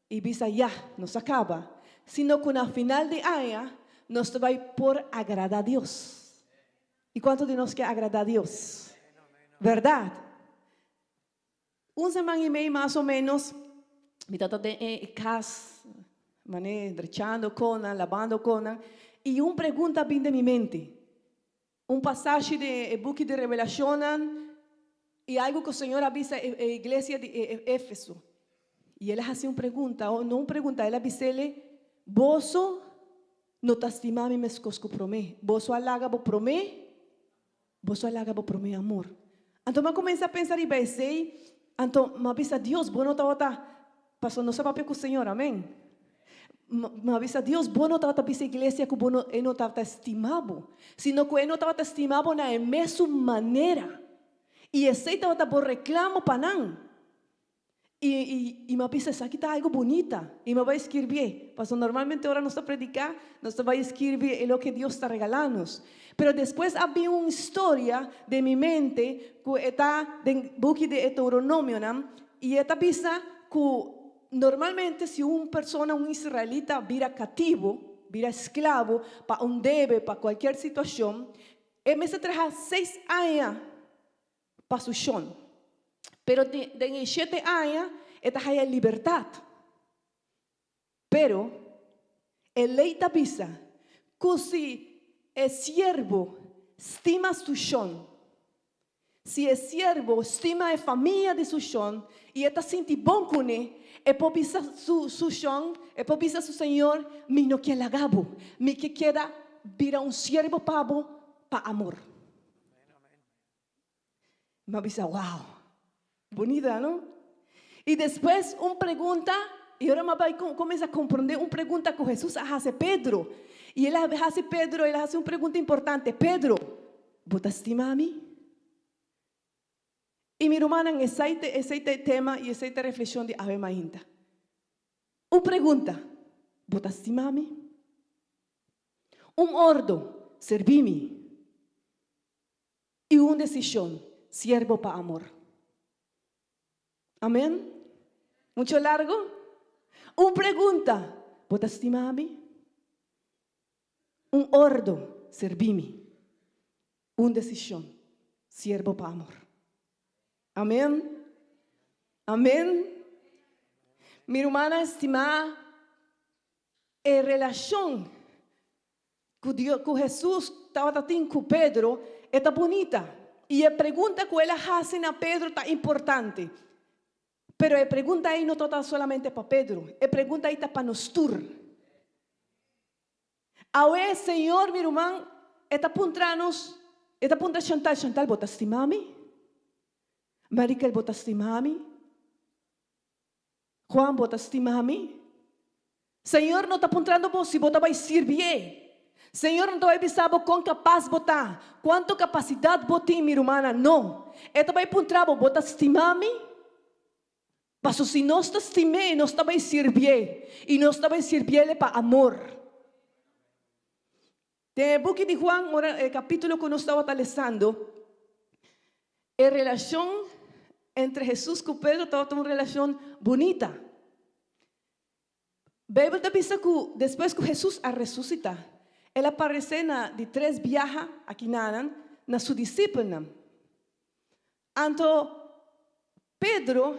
I bisa, Ya, nos a kaba, sino ku na final di aña nos ta bai por agradá Dios. I kuantu di nos ke agradá Dios? Bèrdat? Un seman i mei mas o ménos mi tabata den e kas, manera drechando konan, labando konan, i un pregunta a bin den mi mente. Un pasashi den e buki di Revelashonnan i algu ku Señor a bisa e iglesia di Éfeso. I el a hasi un pregunta, o no un pregunta, el a bis'el, Boso no ta stima mi meskos ku promé. Boso a laga bo promé? Boso a laga bo promé amor. Anto mi a kuminsá pensa riba esei, anto mi a bisa Dios, bo no tabata, pasobra nos a papia ku Señor, amèn. Mi a bisa Dios, bo no tabata bisa iglesia ku bo no, e no tabata stima bo, sino ku e no tabata stima bo na e mesun manera. I esei tabata bo reklamo pa nan. I, i, i mi a bisa esaki ta algu bunita. I mi a bai skirbié. Pasobra normalmente ora nos ta prediká, nos ta bai skirbi e loke Dios ta regalá nos. Pero despues a bin un historia den mi mente ku e ta den buki di Deuteronomionan, i e ta bisa ku normalmente si un persona, un israelita, bira katibu, bira esklabo pa un debe, pa kualkier situashon, e mester traha seis aña pa su shon. Pero den e shete aña e ta haya libertat. Pero e lei ta bisa ku si e siervo stima su shon, si e siervo stima e famia di su shon i e ta sinti bon kuné, e por bisa su su shon, e por bisa su señor, Mi no ke laga bo, mi ke keda bira un siervo pa bo pa amor. Mi a bisa, wow, bunita, no? I despues un pregunta, i ora mi a bai kuminsá komprondé un pregunta ku Hesus a hasi Pedro. I el a hasi Pedro, el a hasi un pregunta importante, Pedro, bo ta stima mi? I mi rumannan, esei ta esei ta e tema i esei ta e reflekshon di awe mainta. Un pregunta, bo ta stima mi? Un ordo, sirbi mi. I un desishon, siervo pa amor. Amen? Mucho largo? Un pregunta, Bo ta stima mi? Un ordo, sirbi mi. Un desishon, siervo pa amor. Amen? Amen? Mi rumannan stimá, e relashon ku Dios, ku Hesus tabata tin ku Pedro, e ta bunita. I e pregunta ku el a hasi na Pedro ta importante. Pero e pregunta ei no tabata solamente pa Pedro, e pregunta ei ta pa nos tur. Awe, Señor, mi ruman, e ta puntra nos, e ta puntra Chantal, Chantal, bo ta stima mi? Marikel, bo ta stima mi? Juan, bo ta stima mi? Señor no ta puntrando bo si bo ta bai sirbié. Señor no ta bai bisa bo kon kapas bo ta, kuantu kapasidat bo tin, mi rumannan. No. E ta bai puntra bo, bo ta stima mi? Paso si nos ta stim'é, nos ta bai sirbié, i nos ta bai sirbiéle pa amor. Den e buki di Juan, ora e kapítulo ku nos tabata lesando, e relashon entre Hesus ku Pedro tabata un relashon bunita. Beibel ta bisa ku despues ku Hesus a resusitá, el a paresé na di tres biaha akinanan na su disipelnan. Anto Pedro,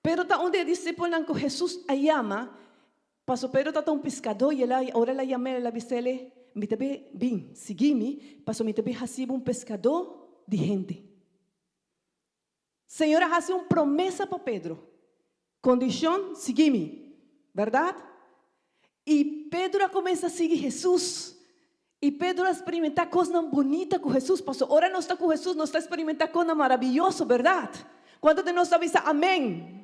Pedro ta un di e disipelnan ku Hesus a yama, pasobra Pedro tabata un piskadó i el a, ora el a yam'é el a bis'é, Mi ta bin, bin, sigui mi, pasobra mi ta bin hasi bo un piskadó di hende. Señor a hasi un promesa pa Pedro, Kondishon, sigui mi. Bèrdat? I Pedro a kuminsá sigui Hesus. I Pedro a sperimentá kosnan bunita ku Hesus, pasobra ora nos ta ku Hesus nos ta sperimentá kosnan maravioso, bèrdat? Kuantu di nos ta bisa amèn?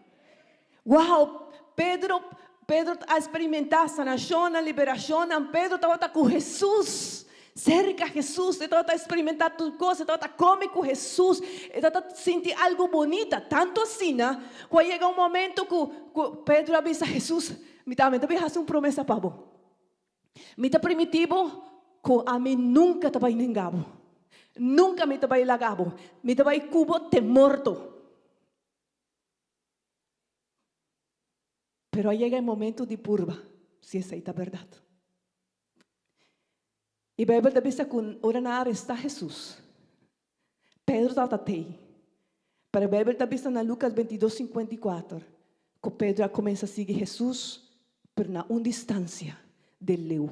Wow! Pedro, Pedro a sperimentá sanashonnan, liberashonnan. Pedro tabata ku Hesus, serka Hesus, e tabata sperimentá tur kos, e tabata kome ku Hesus, e tabata sinti algu bunita. Tantu asina ku a yega un momento ku ku Pedro a bisa Hesus, Mi ta, mi ta bin hasi un promesa pa bo. Mi ta primiti bo ku ami nunka ta bai nenga bo. Nunka mi ta bai laga bo. Mi ta bai ku bo te morto. Pero a yega e momento di purba si esei ta bèrdat. I Beibel ta bisa ku ora nan a arestá Hesus, Pedro tabata tei. Pero Beibel ta bisa na Lukas 22, 54 ku Pedro a kuminsá sigui Hesus, pero na un distansia del leu.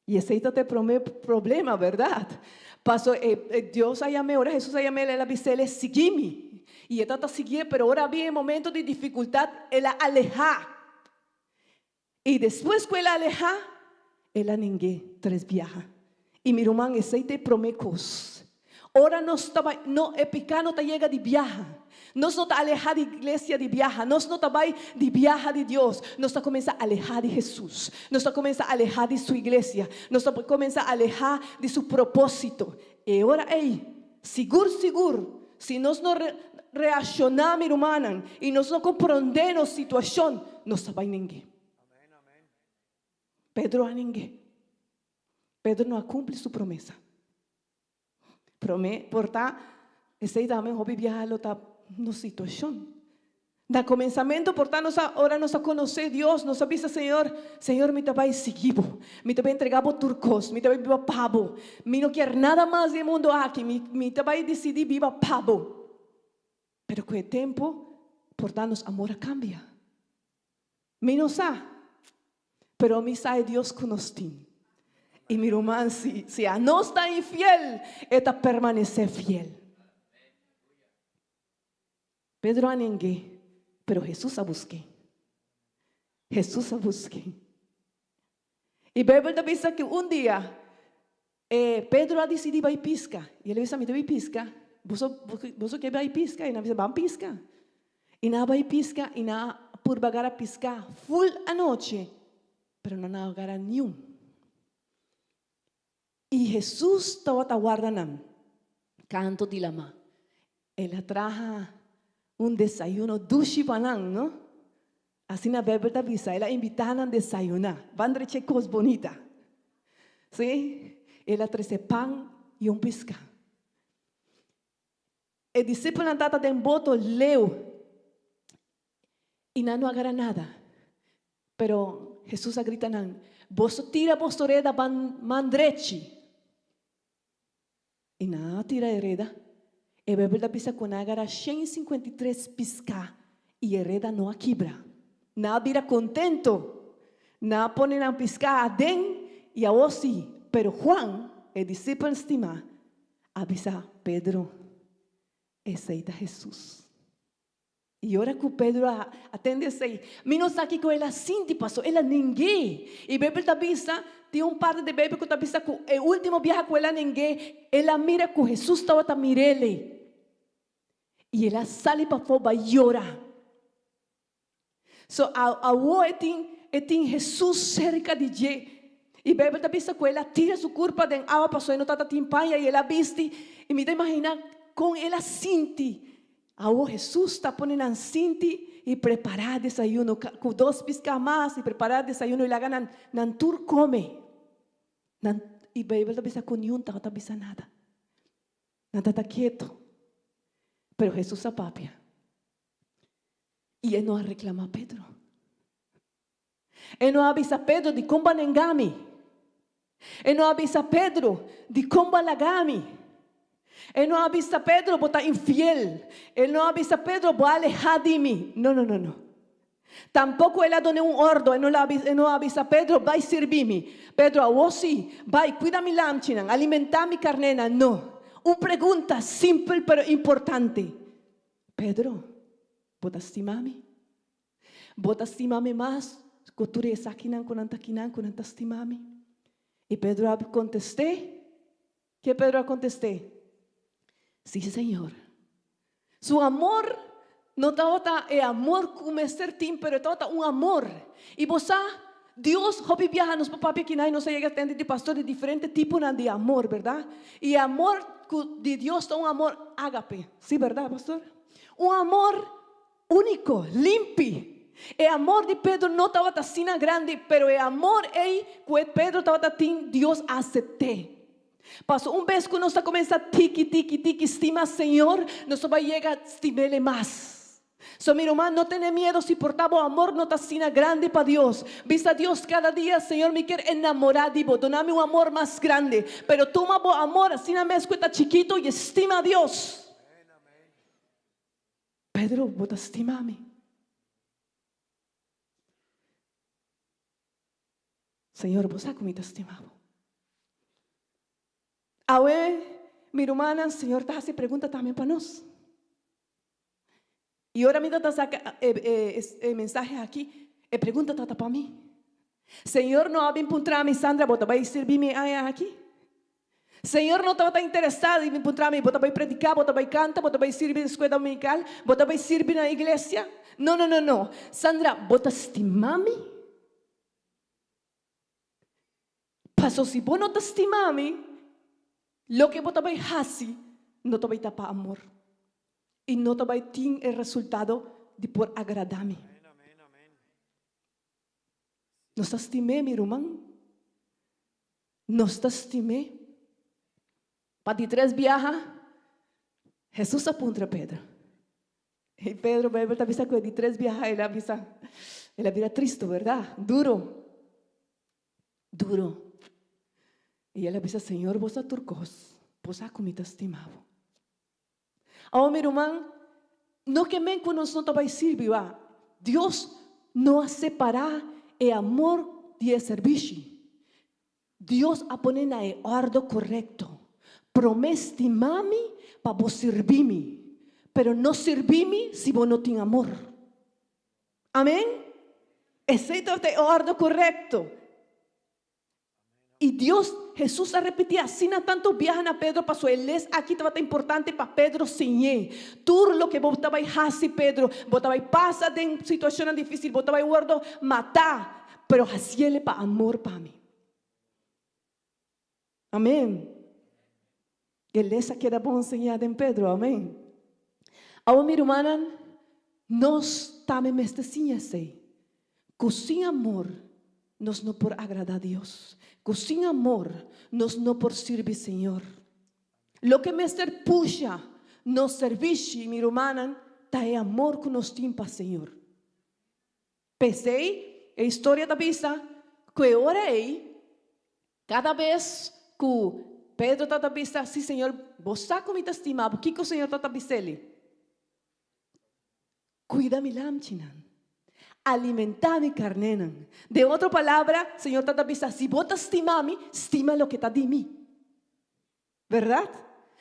I esei ta e promé problema, bèrdat? Paso e Dios a yam'é, ora Hesus a yam'é, el a bis'é, Sigui mi. I e tabata siguié, pero ora a bin e momento di difikultat, el a alehá. I despues ku el a alehá, el a ning'é tres biaha. I mi ruman esei ta e promé kos. Ora nos ta bai, no, e piká no ta yega di biaha. Nos no ta alehá di iglesia di biaha. Nos no ta bai di biaha di Dios. Nos ta kuminsá alehá di Hesus. Nos ta kuminsá alehá di Su iglesia. Nos ta kuminsá alehá di Su propósito. E ora ei, sigur sigur, si nos no reashoná, mi rumannan, i nos no komprondé nos situashon, nos ta bai neng'é. Pedro a neng'é. Pedro no a kumpli su promesa. Promé, por ta, esei tambe hopi biaha lo ta nos situashon. Na komensamentu, por ta nos a, ora nos a konosé Dios, nos a bisa Señor, Señor mi ta bai sigui Bo, mi ta bai entregá Bo tur kos, mi ta bai biba pa Bo, mi no kier nada mas di e mundu aki, mi, mi ta bai disidí biba pa Bo. Pero ku e tempu, por ta nos amor a kambia. Mi no sa, pero mi sa e Dios ku nos tin. I mi ruman, si, si anos ta infiel, e ta permanesé fiel. Pedro a neng'é, pero Hesus a busk'é. Hesus a busk'é. I Beibel ta bisa ku un dia e Pedro a disidí bai piska. I el a bisa, Mi ta bai piska. Boso, boso ke bai piska? I nan a bisa, Ban piska. I nan a bai piska i nan a purba gara piska ful anochi, pero nan no a gara niun. I Hesus tabata warda nan kantu di lamá. El a traha un desayuno dushi pa nan, no? Asina Beibel ta bisa, el a invitá nan desayuná. Ban drecha e kos bonita. Sí, el a trese pan i un piská. E disipelnan tabata den boto leu i nan no a gara nada. Pero Hesus a grita nan, Boso tira boso reda ban man drechi. I nan a tira e reda. E Beibel ta bisa ku nan a gara 153 piská i e reda no a kibra. Nan a bira kontento. Nan a pone nan piská aden i awor sí. Pero Juan, e disipel stimá, a bisa Pedro, Esei ta Hesus. I ora ku Pedro a tende esei, mi no sa kiko el a sinti, pasobra el a neng'é. I Beibel ta bisa, tin un parti di Beibel ku ta bisa ku e último biaha ku el a neng'é, el a mira ku Hesus tabata mir'el. I el a sali pafó bai yora. So awor e tin e tin Hesus serka di dje. I Beibel ta bisa ku el a tira su kurpa den awa pasobra e no tabata tin paña i el a bisti. I mi ta imaginá kon el a sinti. Awor Hesus ta pone nan sinti i prepará desayuno ku dos piská mas i prepará desayuno i laga nan nan tur kome. Nan i Beibel ta bisa ku niun tabata bisa nada. Nan tabata ketu. Pero Hesus a papia. I e no a reklamá Pedro. E no a bisa Pedro, Dikon bo a nenga mi? E no a bisa Pedro, Dikon bo a laga mi? E no a bisa Pedro, Bo ta infiel. E no a bisa Pedro, Bo a alehá di mi. No, no, no, no. Tampoko el a dun'é un ordo. E no e no a bisa Pedro, Bai sirbi mi. Pedro, awor sí, bai, kuida mi lamchinan, alimentá mi karnénan. No. Un pregunta simpel pero importante. Pedro, bo ta stima mi? Bo ta stima mi mas ku tur esakinan ku nan ta kinan ku nan ta stima mi? I Pedro a kontest'é. Ke Pedro a kontest'é? Sí, Señor. Su amor no tabata e amor ku mester tin, pero e tabata un amor. I bo sa, Dios hopi biaha nos por papia kinan i nos a yega tende di pastor di diferente tiponan di amor, berdad? I e amor ku di Dios ta un amor ágape, si berdad pastor? Un amor úniko, limpi. E amor di Pedro no tabata asina grandi, pero e amor ei ku e Pedro tabata tin, Dios a asept'é. Paso un bes ku nos ta kuminsá tiki tiki tiki stima Señor, nos ta bai yega stim'El mas. So mi ruman, no tene miedo si por ta bo amor no ta asina grandi pa Dios. Bisa Dios kada dia, Señor mi kier enamorá di bo, duna mi un amor mas grandi. Pero tuma bo amor asina mes ku e ta chikito i stima Dios. Pedro, bo ta stima mi? Señor, bo sa ku mi ta stima bo. Awe, mi rumannan, Señor ta hasi pregunta tambe pa nos. I ora mi ta saka e mensahe aki, e pregunta ta pa mi. Señor no a bin puntra mi, Sandra, bo ta bai sirbi mi e aña aki? Señor no tabata interesá di mi puntra mi, Bo ta bai prediká, bo ta bai kanta, bo ta bai sirbi den Escuela Dominical, bo ta bai sirbi na iglesia? No, no, no, no. Sandra, bo ta stima mi? Paso si bo no ta stima mi, loke bo ta bai hasi no ta bai ta pa amor i no ta bai tin e resultado di por agradá mi. Nos ta stim'é, mi ruman. Nos ta stim'é. Pa di tres biaha, Hesus a puntra Pedro. I Pedro, Beibel ta bisa ku e di tres biaha el a bisa, el a bira tristu, bèrdat? Duro. Duro. I el a bisa, Señor, bo sa tur kos. Bo sa ku mi ta stima bo. Awor, mi ruman, no ke men ku nos no ta bai sirbi wak. Dios no a separá e amor di e sirbishi. Dios a pone na e òrdu korekto. Promé stima mi pa bo sirbi mi, pero no sirbi mi si bo no tin amor. Amén? Esei tabata e òrdu korekto. I Dios, Hesus a repetí asina tantu biaha na Pedro pasobra e les aki tabata importante pa Pedro siñ'é. Tur loke bo ta bai hasi, Pedro, bo ta bai pasa den situashonnan difísil, bo ta bai wòrdu matá, pero hasiel pa amor pa mi. Amén. E les a keda bon siñá den Pedro. Amén. Awor mi rumannan, nos tambe mester siña esei, ku sin amor nos no por agradá Dios, ku sin amor nos no por sirbi Señor. Loke mester pusha nos servishi, mi rumannan, ta e amor ku nos tin pa Señor. P'esei, e historia ta bisa ku e ora ei, kada bes ku Pedro tabata bisa, Sí, Señor, bo sa ku mi ta stima bo, kiko Señor tabata bis'el? Kuida mi lamchinan, alimentá mi karnénan. Den otro palabra, Señor tabata bisa, Si bo ta stima mi, stima loke ta di mi. Bèrdat?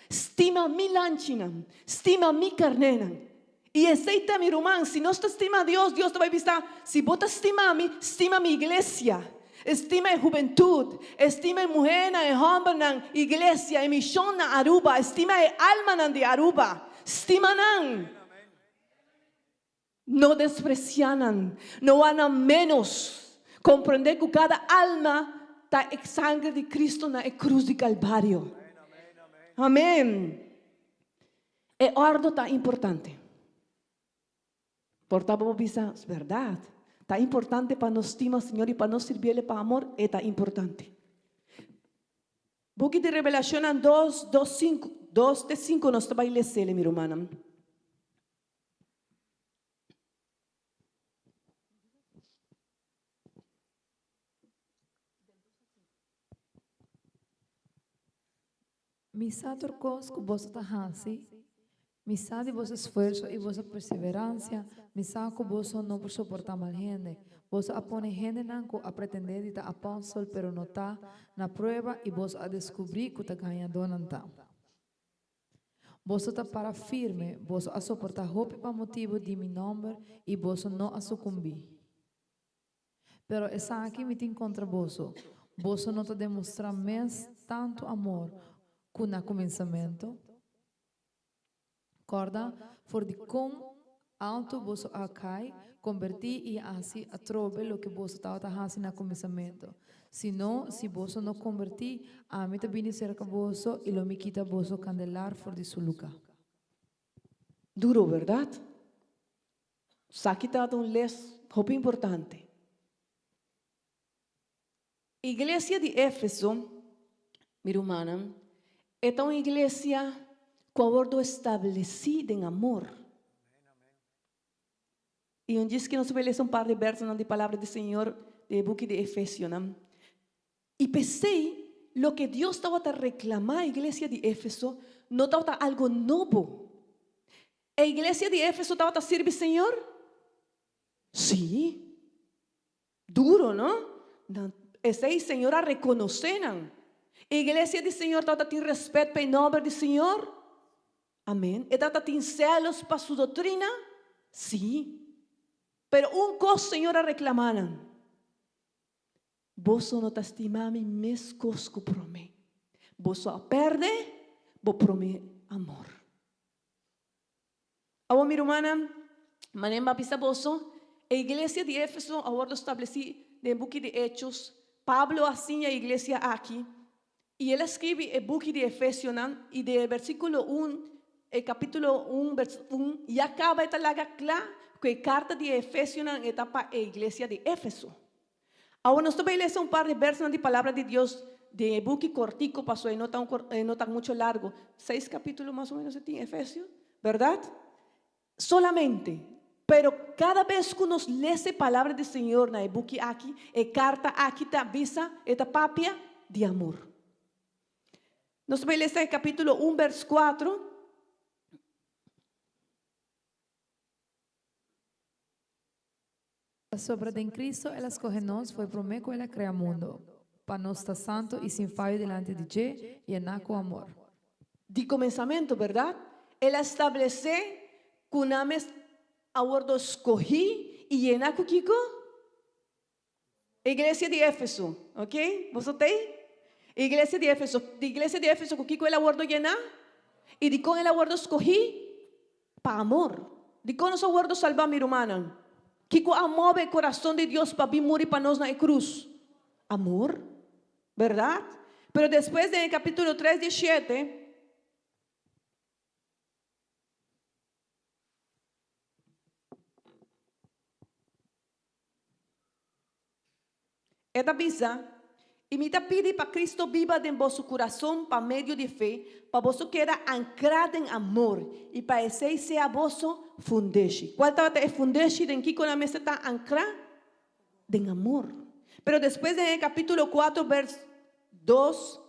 Stima mi lanchinan, stima mi karnénan. I esei ta, mi ruman, si nos ta stima Dios, Dios ta bai bisa, Si bo ta stima mi, stima mi iglesia, stima e hubentut, stima e muhénan, e hòmbernan, iglesia, e mishon na Aruba, stima e almanan di Aruba, stima nan. No despresiá nan, no wak nan ménos. Komprendé ku kada alma ta e sanger di Kristu na e krus di Kalvario. Amén. E òrdu ta importante. Por ta bo bisa, Es bèrdat. Ta importante pa nos stima Señor i pa nos sirbiel pa amor, e ta importante. Buki di Revelashonnan dos, dos, sinku, dos te sinku nos ta bai les'el, mi rumannan. Mi sa tur kos ku boso ta hasi, mi sa di boso esfuerso i boso perseveransia, mi sa ku boso no por soportá mal hende. Boso a pone hendenan ku a pretendé di ta apòstel pero no ta, na prueba i boso a deskubrí ku ta gañadónan ta. Boso ta para firme, boso a soportá hopi pa motibu di mi nòmber i boso no a sukumbí. Pero esaki mi tin kontra boso, boso no ta demostrá mes tantu amor ku na kuminsamentu. Kòrda for di kon altu boso a kai, kombertí i hasi atrobe loke boso tabata hasi na kuminsamentu. Si no, si boso no kombertí, ami ta bini serka boso i lo mi kita boso kandelar for di su lugá. Duro, bèrdat? Esaki tabata un les hopi importante. Iglesia di Éfeso, mi rumannan, e ta un iglesia ku a wòrdu establesí den amor. I un djis ke nos bai lesa un par di bèrsonan di Palabra di Señor den e buki di Efesionan. I p'esei, loke Dios tabata reklamá e iglesia di Éfeso no tabata algu nobo. E iglesia di Éfeso tabata sirbi Señor? Sí. Duro, no? Nan, esei Señor a rekonosé nan. E iglesia di Señor tabata tin rèspèt pa e nòmber di Señor? Amén. E tabata tin selos pa su doctrina? Sí. Pero un cos Señor a reclama nan, Boso no ta stima mi mescos cu prome. Boso a perde bo prome amor. Awor mi rumannan, manera mi a bisa boso, e iglesia di Efeso a wordo stablesí den e buki di Hechos. Pablo a siña e iglesia aki i el a skribi e buki di Efesionan i den e versíkulo un, e kapítulo un, vers un, ya kaba e ta laga kla ku e karta di e Efesionan e ta pa e iglesia di Efeso. Awor nos ta bai lesa un par di versonan di Palabra di Dios den e buki kortiko pasobra e no ta un e no ta mucho largo, seis kapítulo mas o menos e tin Efesio, bèrdat? Solamente, pero kada bes ku nos lesa e Palabra di Señor na e buki aki, e karta aki ta bisa, e ta papia di amor. Nos ta bai lesa e kapítulo un bèrs kuatro. Pasobra den Cristo el a scoge nos fo'i prome cu el a crea mundo, pa nos ta santo y sin fayo dilanti di dje, yená cu amor. Di comenzamento, berdad? El a establece cu nan mes a wordo scogi y yena cu kico? Iglesia di Efeso, ok? Boso ta ei? Iglesia di Efeso. Di iglesia di Efeso cu kico el a wordo yena? Y dicon el a wordo scogi? Pa amor. Dikon nos a wòrdu salbá, mi rumannan? Kiko a move e kurason di Dios pa bin muri pa nos na e krus? Amor, bèrdat? Pero despues den e kapítulo tres di shete, E ta bisa, I mi ta pidi pa Cristo biba den boso curason pa medio di fe, pa boso keda ancrá den amor, i pa esei sea boso fundeshi. Cual tabata e fundeshi den kico nan mester ta ancrá? Den amor. Pero despues den e capítulo cuatro vers dos,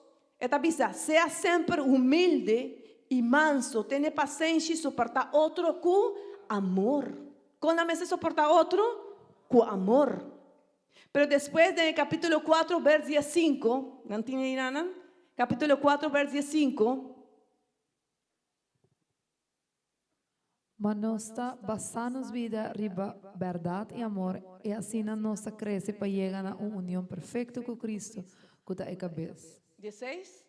e ta bisa, Sea semper humilde i manso, tene pasenshi, soportá otro cu amor. Con nan mester soportá otro? Cu amor. Pero despues den e capítulo cuatro vers diescinco, nan tin ei nan? Capítulo cuatro vers diescinco. Ma nos ta basá nos bida riba bèrdat i amor, i asina nos ta krese pa yega na un union perfekto ku Kristu, ku ta e kabes. Dieseis.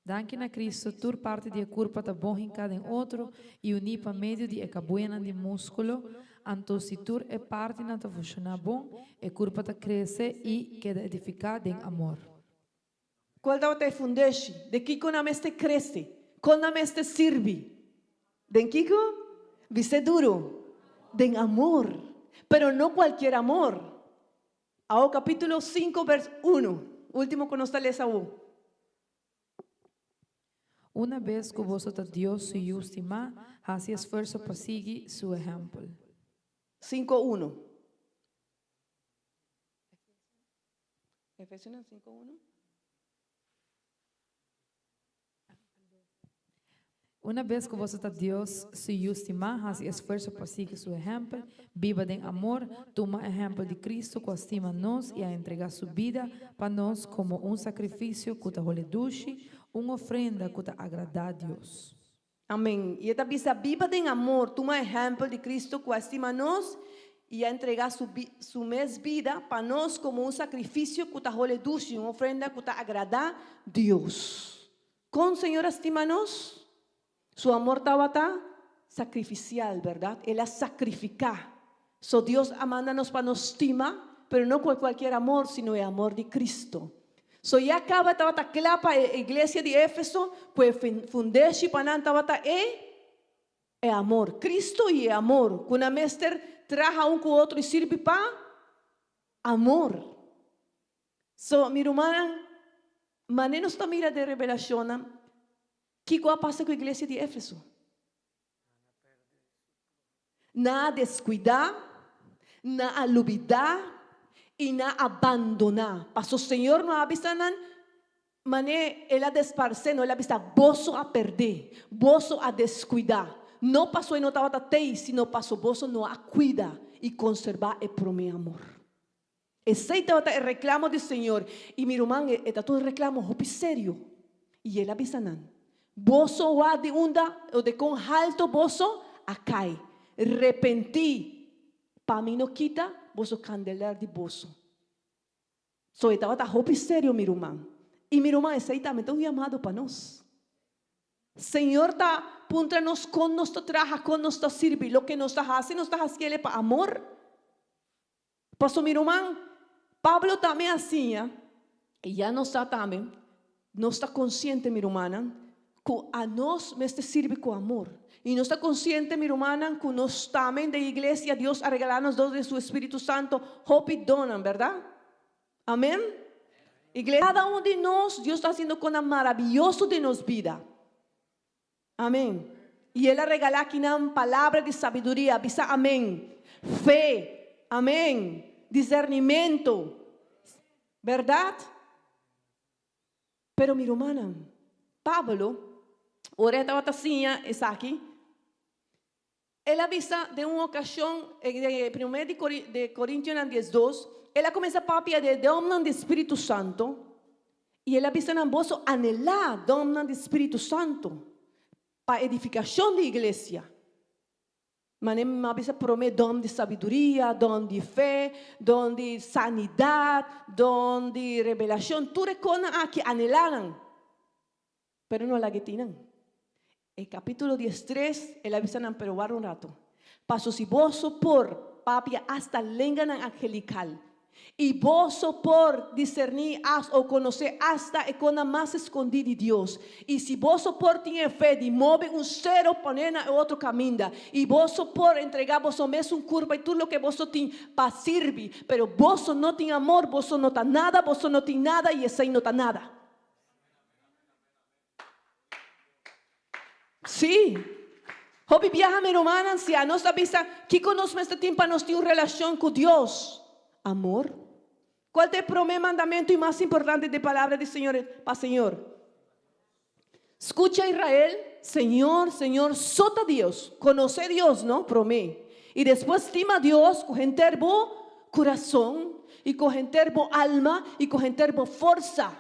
Danki na Kristu, tur parti di e kurpa ta bon hinká den otro i uní pa medio di e kabuenan di múskulo. Anto si tur e partinan ta funshoná bon, e kurpa ta krese i keda edifiká den amor. Kual tabata e fundeshi? Den kiko nan mester krese? Kon nan mester sirbi? Den kiko? Bis'é duru, Den amor. Pero no kualkier amor. Awo kapítulo sinku bèrs unu, último ku nos ta lesa awo. Una bes ku boso ta Dios su yu stimá, hasi esfuerso pa sigui su ehèmpel. Sinku unu. Efesionan sinku unu. Una bes ku boso ta Dios su yu stimá, hasi esfuerso pa sigui su ehèmpel, biba den amor, tuma ehèmpel di Kristu ku a stima nos i a entregá su bida pa nos komo un sakrifisio ku ta hole dushi, un ofrenda ku ta agradá Dios. Amén. I e ta bisa, Biba den amor, tuma ehèmpel di Kristu ku a stima nos i a entregá su su mes bida pa nos komo un sakrifisio ku ta hole dushi, un ofrenda ku ta agradá Dios. Kon Señor a stima nos? Su amor tabata sakrifisial, bèrdat? El a sakrifiká. So Dios a manda nos pa nos stima, pero no ku kualkier amor, sino e amor di Kristu. So ya kaba tabata kla pa e iglesia di Efeso ku e fundeshi pa nan tabata e e amor. Kristu i e amor ku nan mester traha un ku otro i sirbi pa amor. So, mi rumannan, mane nos ta mira den Revelashonnan kiko a pasa ku e iglesia di Efeso? Nan a deskuidá, nan a lubidá i nan a bandoná. Paso Señor no a bisa nan manera El a desparsé, no, El a bisa, Boso a perdé, boso a deskuidá. No paso e no tabata tei, sino paso boso no a kuida i konserbá e promé amor. Esei tabata e reklamo di Señor. I mi ruman, e ta un reklamo hopi serio. I el a bisa nan, Boso wak di unda o di kon halto boso a kai. Repentí, pa mi no kita boso kandeler di boso. So e tabata hopi serio mi ruman. I mi ruman esei tambe ta un yamado pa nos. Señor ta puntra nos kon nos ta traha, kon nos ta sirbi. Loke nos ta hasi, nos ta hasiel e pa amor. Paso mi ruman, Pablo tambe a siña, i ya nos sa tambe, nos ta konsiente mi rumannan, ku anos mester sirbi ku amor. I nos ta konsiente mi rumannan ku nos tambe den iglesia Dios a regalá nos dor di su Espíritu Santo hopi donnan, bèrdat? Amén? Iglesia, kada un di nos Dios ta hasiendo konan maravioso den nos bida. Amén. I El a regalá kinan palabra di sabiduria, bisa amén, fe, amén, disernimentu, bèrdat? Pero mi rumannan, Pablo, ora e tabata siña esaki, el a bisa den un okashon, den e primer di de Korintionan 12, el a kuminsá papia di e donnan di Spiritu Santu, i el a bisa nan, Boso anelá donnan di Spiritu Santu pa edifikashon di iglesia. Mane mi a bisa promé don di sabiduria, don di fe, don di sanidat, don di revelashon, tur e kosnan aki anelá nan, pero no laga e tin nan. E kapítulo 13 el a bisa nan, pero warda un rato, paso si boso por papia asta lenganan angelikal, I boso por diserní as o konosé asta e kosnan mas skondí di Dios. I si boso por tin e fe di move un sero pon'é na e otro kaminda, i boso por entregá boso mesun kurpa i tur loke boso tin pa sirbi, pero boso no tin amor, boso no ta nada, boso no tin nada i esei no ta nada. Sí. Hopi biaha mi rumannan si anos ta bisa kiko nos mester tin pa nos tin un relashon ku Dios? Amor. Kual ta e promé mandamentu i mas importante di palabra di Señor pa Señor? Skucha Israel, Señor, Señor so ta Dios. Konosé Dios, no? Promé. I despues stima Dios ku henter bo kurason i ku henter bo alma i ku henter bo forsa.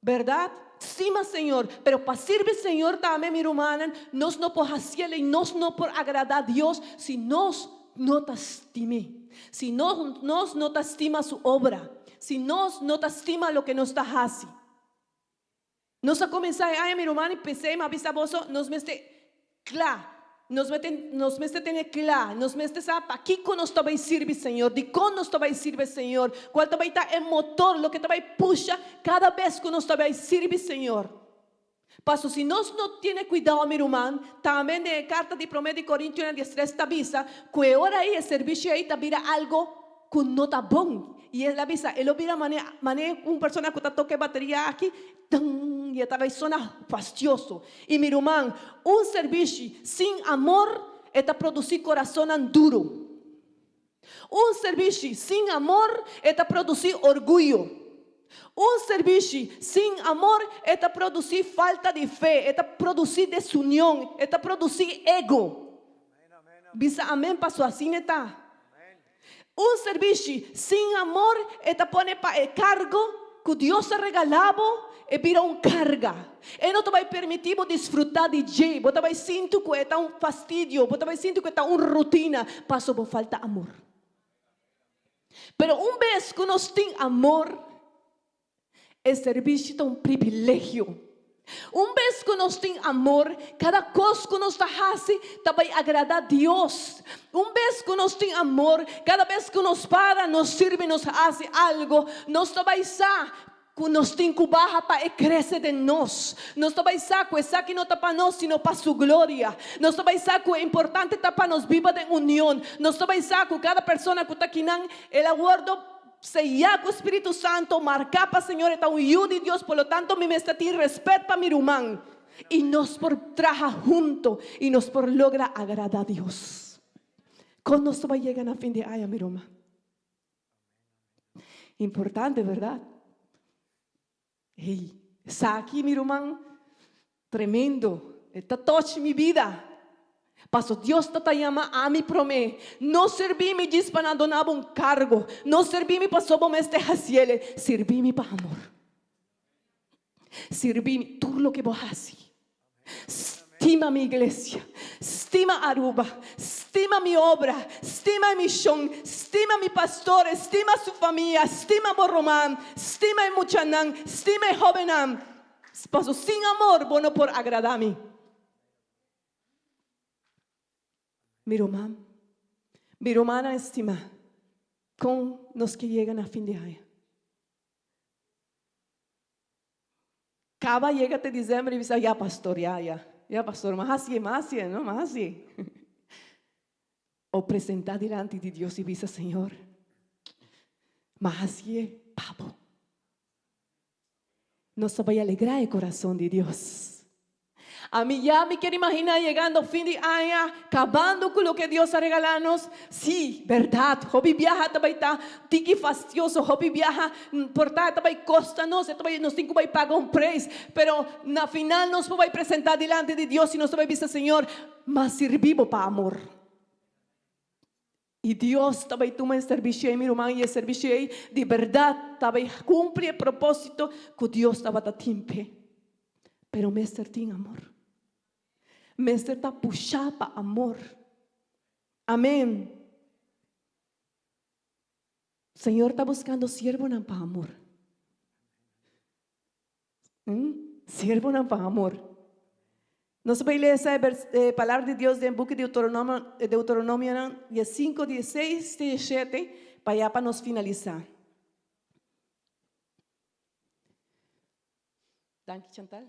Berdad? Stima Señor, pero pa sirbi Señor tambe, mi rumannan, nos no por haciel y nos no por agrada Dios si nos no ta stim'é, si nos nos no ta stima su obra, si nos no ta stima loke nos ta haci. Nos a cuminsa e aña, mi ruman, y p'esey mi a bisa boso, nos mester Kla. Nos mester nos mester tene kla, nos mester sa pakiko nos ta bai sirbi Señor, dikon nos ta bai sirbi Señor, kual ta bai ta e motor, loke ta bai pusha kada bes ku nos ta bai sirbi Señor. Paso si nos no tene kuidao mi ruman, tambe den e karta di promé di Korintionan 13 ta bisa ku e ora ei e servisio ei ta bira algo ku no ta bon. I el a bisa, e lo bira mane mane un persona ku ta toka e bateria aki, Tan! I e ta bai sona fastioso. I mi ruman, un servishi sin amor e ta produsí korasonnan duru. Un servishi sin amor e ta produsí orguyo. Un servishi sin amor e ta produsí falta di fe, e ta produsí desunion, e ta produsí ego. Bisa amen paso asina e ta. Un servishi sin amor e ta pone pa e kargo ku Dios a regalá bo e bira un karga. E no ta bai permití bo disfrutá di dje. Bo ta bai sinti ku e ta un fastidio, bo ta bai sinti ku e ta un rutina paso bo falta amor. Pero un bes ku nos tin amor, E servicio ta un privilegio. Un bes cu nos tin amor, cada cos cu nos ta haci ta bay agrada Dios. Un bes cu nos tin amor, cada bes cu nos para, nos sirbi, nos haci algo, nos ta bay sa cu nos tin cu baha pa e crece den nos. Nos ta bay sa cu esaki no ta pa nos, sino pa Su gloria. Nos ta bay sa cu e importante ta pa nos biba den union. Nos ta bay sa cu cada persona cu ta kinan, el a wordo Seyá ku Spiritu Santo, marká pa Señor, e ta un yu di Dios, por lo tanto mi mester tin respet pa mi ruman, i nos por traha hunto i nos por logra agradá Dios. Kon nos ta bai yega na fin di aña, mi ruman? Importante, bèrdat? Hey, esaki mi ruman, tremendo. E ta touch mi bida. Paso Dios ta ta yama ami promé. No sirbi mi djis pa nan duna bo un kargo. No sirbi mi paso bo mester hasiel. Sirbi mi pa amor. Sirbi mi tur loke bo hasi. Stima mi iglesia. Stima Aruba. Stima mi obra. Stima e mishon. Stima mi pastor, stima su famia, stima bo ruman, stima e muchanan, stima e hóbennan. Paso sin amor bo no por agradá mi. Mi ruman, mi rumannan estimá, kon nos ke yega na fin di aña? Kaba yega te dizember i bisa, ya pastor, ya, ya, ya pastor, m'a hasié, m'a hasié, no, m'a hasié. O presentá dilanti di Dios i bisa, Señor, m'a hasié pa bo. Nos ta bai alegrá e kurason di Dios. Ami ya mi kier imaginá yegando fin di aña, kabando ku loke Dios a regalá nos. Sí, bèrdat, hopi biaha ta bai ta tiki fastioso, hopi biaha por ta e ta bai kosta nos, e ta bai, nos tin ku bai paga un preis. Pero na final nos por bai presentá dilanti di Dios i nos ta bai bisa, Señor, m'a sirbi bo pa amor. I Dios ta bai tuma e servisio ei, mi ruman, i e servisio ei di bèrdat ta bai kumpli e propósito ku Dios tabata tin p'e. Pero mester tin amor. Mester ta pushá pa amor. Amén. Señor ta buskando siervonan pa amor. Siervonan pa amor. Nos ta bai lesa e palabra di Dios den buki di Deuteronomionan diesinko, dieseis te dieshete pa ya pa nos finalisá. Danki Chantal.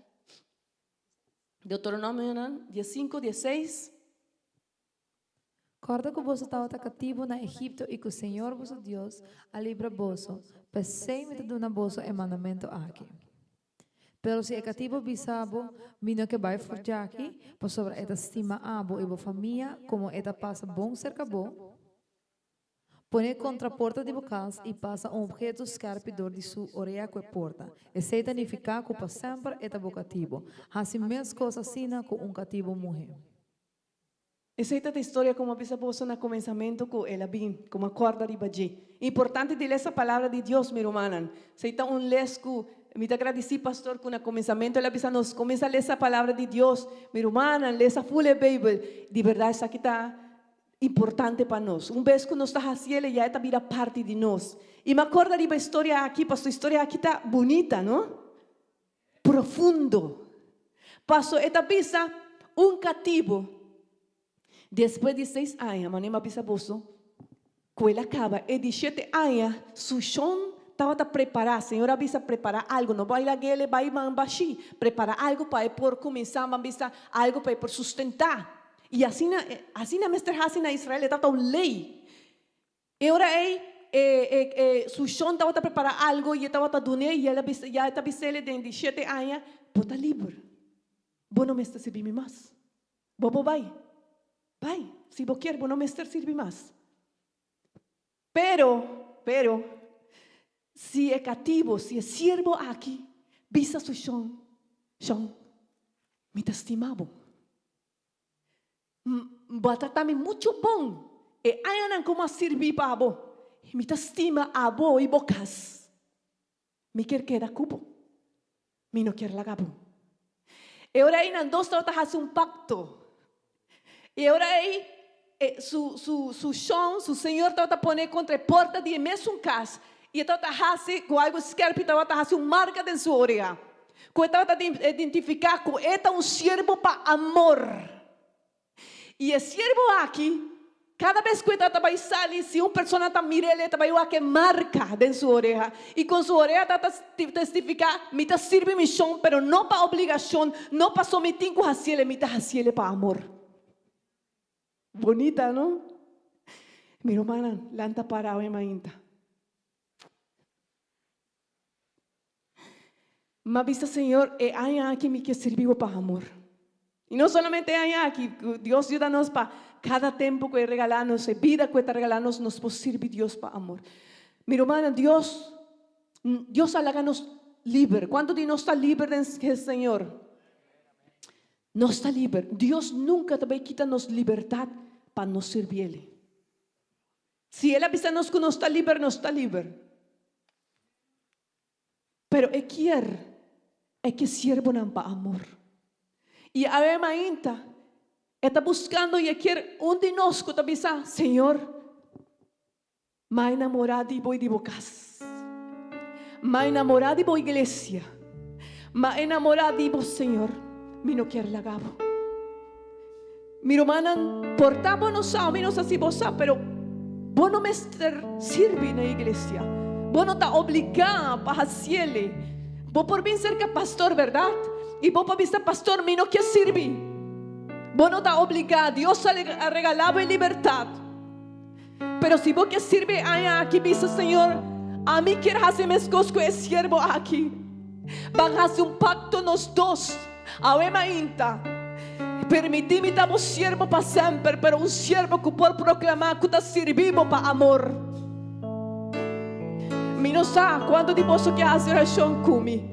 Deuteronomionan diesinko, dieseis. Kòrda ku boso tabata katibu na Egipto i ku señor boso Dios a libra boso, p'esei mi ta duna boso e mandamentu aki. Pero si e katibu bisa bo, Mi no ke bai for djaki, pasobra e ta stima abo i bo famia komo e ta pasa bon serka bo, pone kontra porta di bo kas i pasa un obheto skèrpi dor di su orea ku e porta. Esei ta nifiká ku pa semper e ta bo katibu. Hasi meskos asina ku un katibu muhé. Esei ta ta historia ku mi a bisa boso na kumensamentu ku el a bin, ku mi a kòrda riba dje. Importante di lesa Palabra di Dios, mi rumannan. Esei ta un les ku mi ta gradisí pastor ku na kumensamentu el a bisa nos, kuminsá lesa Palabra di Dios, mi rumannan, lesa ful e Beibel. Di bèrdat esaki ta importante pa nos. Un bes ku nos ta hasi el, ya e ta bira parti di nos. I mi a kòrda riba e historia aki, pasobra e historia aki ta bunita, no? Profundo. Paso e ta bisa un katibu, Despues di seis aña, manera mi a bisa boso, ku el a kaba e di shete aña, su shon tabata prepará. Señor a bisa prepará algu, no bai lag'el e bai man bashí, prepará algu pa e por kuminsá, man bisa algu pa e por sustentá. I asina, asina mester hasi na Israel, e tabata un lei. E ora ei, e, e, e, su shon tabata prepará algo i e tabata dun'é, i el a bisa, ya e ta bis'el den di shete aña, Bo ta liber. Bo no mester sirbi mi mas. Bo por bai. Bai, si bo kier, bo no mester sirbi mas. Pero, pero, si e katibo, si e siervo aki bisa su shon, Shon, mi ta stima bo. Bo a trata mi muchu bon e añanan ku mi a sirbi pa bo, i mi ta stima abo i bo kas. Mi kier keda ku bo, mi no kier laga bo. E ora ei nan dos tabata hasi un pakto. I e ora ei e su su su shon, su señor tabata pone kontra e porta di e mesun kas, i e tabata hasi ku algu skèrpi tabata hasi un marka den su orea. Ku e tabata identifiká ku e ta un siervo pa amor. I e siervo aki, kada bes ku e tabata bai sali, si un persona ta mir'el, e ta bai wak e marka den su oreha. I kon su oreha tabata testifiká, Mi ta sirbi mi shon, pero no pa obligashon, no paso mi tin ku hasiel, mi ta hasiel pa amor. Bonita, no? Mi rumannan, lanta para awe mainta. M'a bisa, Señor, e aña aki mi ke sirbi bo pa amor. I no solamente e aña aki, ku Dios yuda nos pa kada tempu ku e regalá nos, e bida ku e ta regalá nos, nos por sirbi Dios pa amor. Mi rumannan, Dios, Dios a laga nos liber. Kuantu di nos ta liber den Señor? Nos ta liber. Dios nunka ta bai kita nos libertat pa nos sirbiel. Si el a bisa nos ku nos ta liber, nos ta liber. Pero e kier e ke siervonan pa amor. I awe mainta e ta buskando i e kier un di nos ku ta bisa, Señor, M'a enamorá di bo i di bo kas. M'a enamorá di bo iglesia. M'a enamorá di bo, Señor. Mi no kier laga bo. Mi rumannan, por ta bo no sa, mi no sa si bo sa, pero bo no mester sirbi na iglesia. Bo no ta obligá pa hasiele. Bo por bin serka pastor, bèrdat? I bo por bisa, Pastor, mi no kier sirbi. Bo no ta obligá. Dios a regalá bo e libertat. Pero si bo ke sirbi e aña aki, bisa, Señor, ami kier hasi meskos ku e siervo aki. Ban hasi un pakto nos dos, awe mainta. Permití mi ta bo siervo pa semper, pero un siervo ku por proklamá ku ta sirbi bo pa amor. Mi no sa kuantu di boso ke hasi orashon ku mi,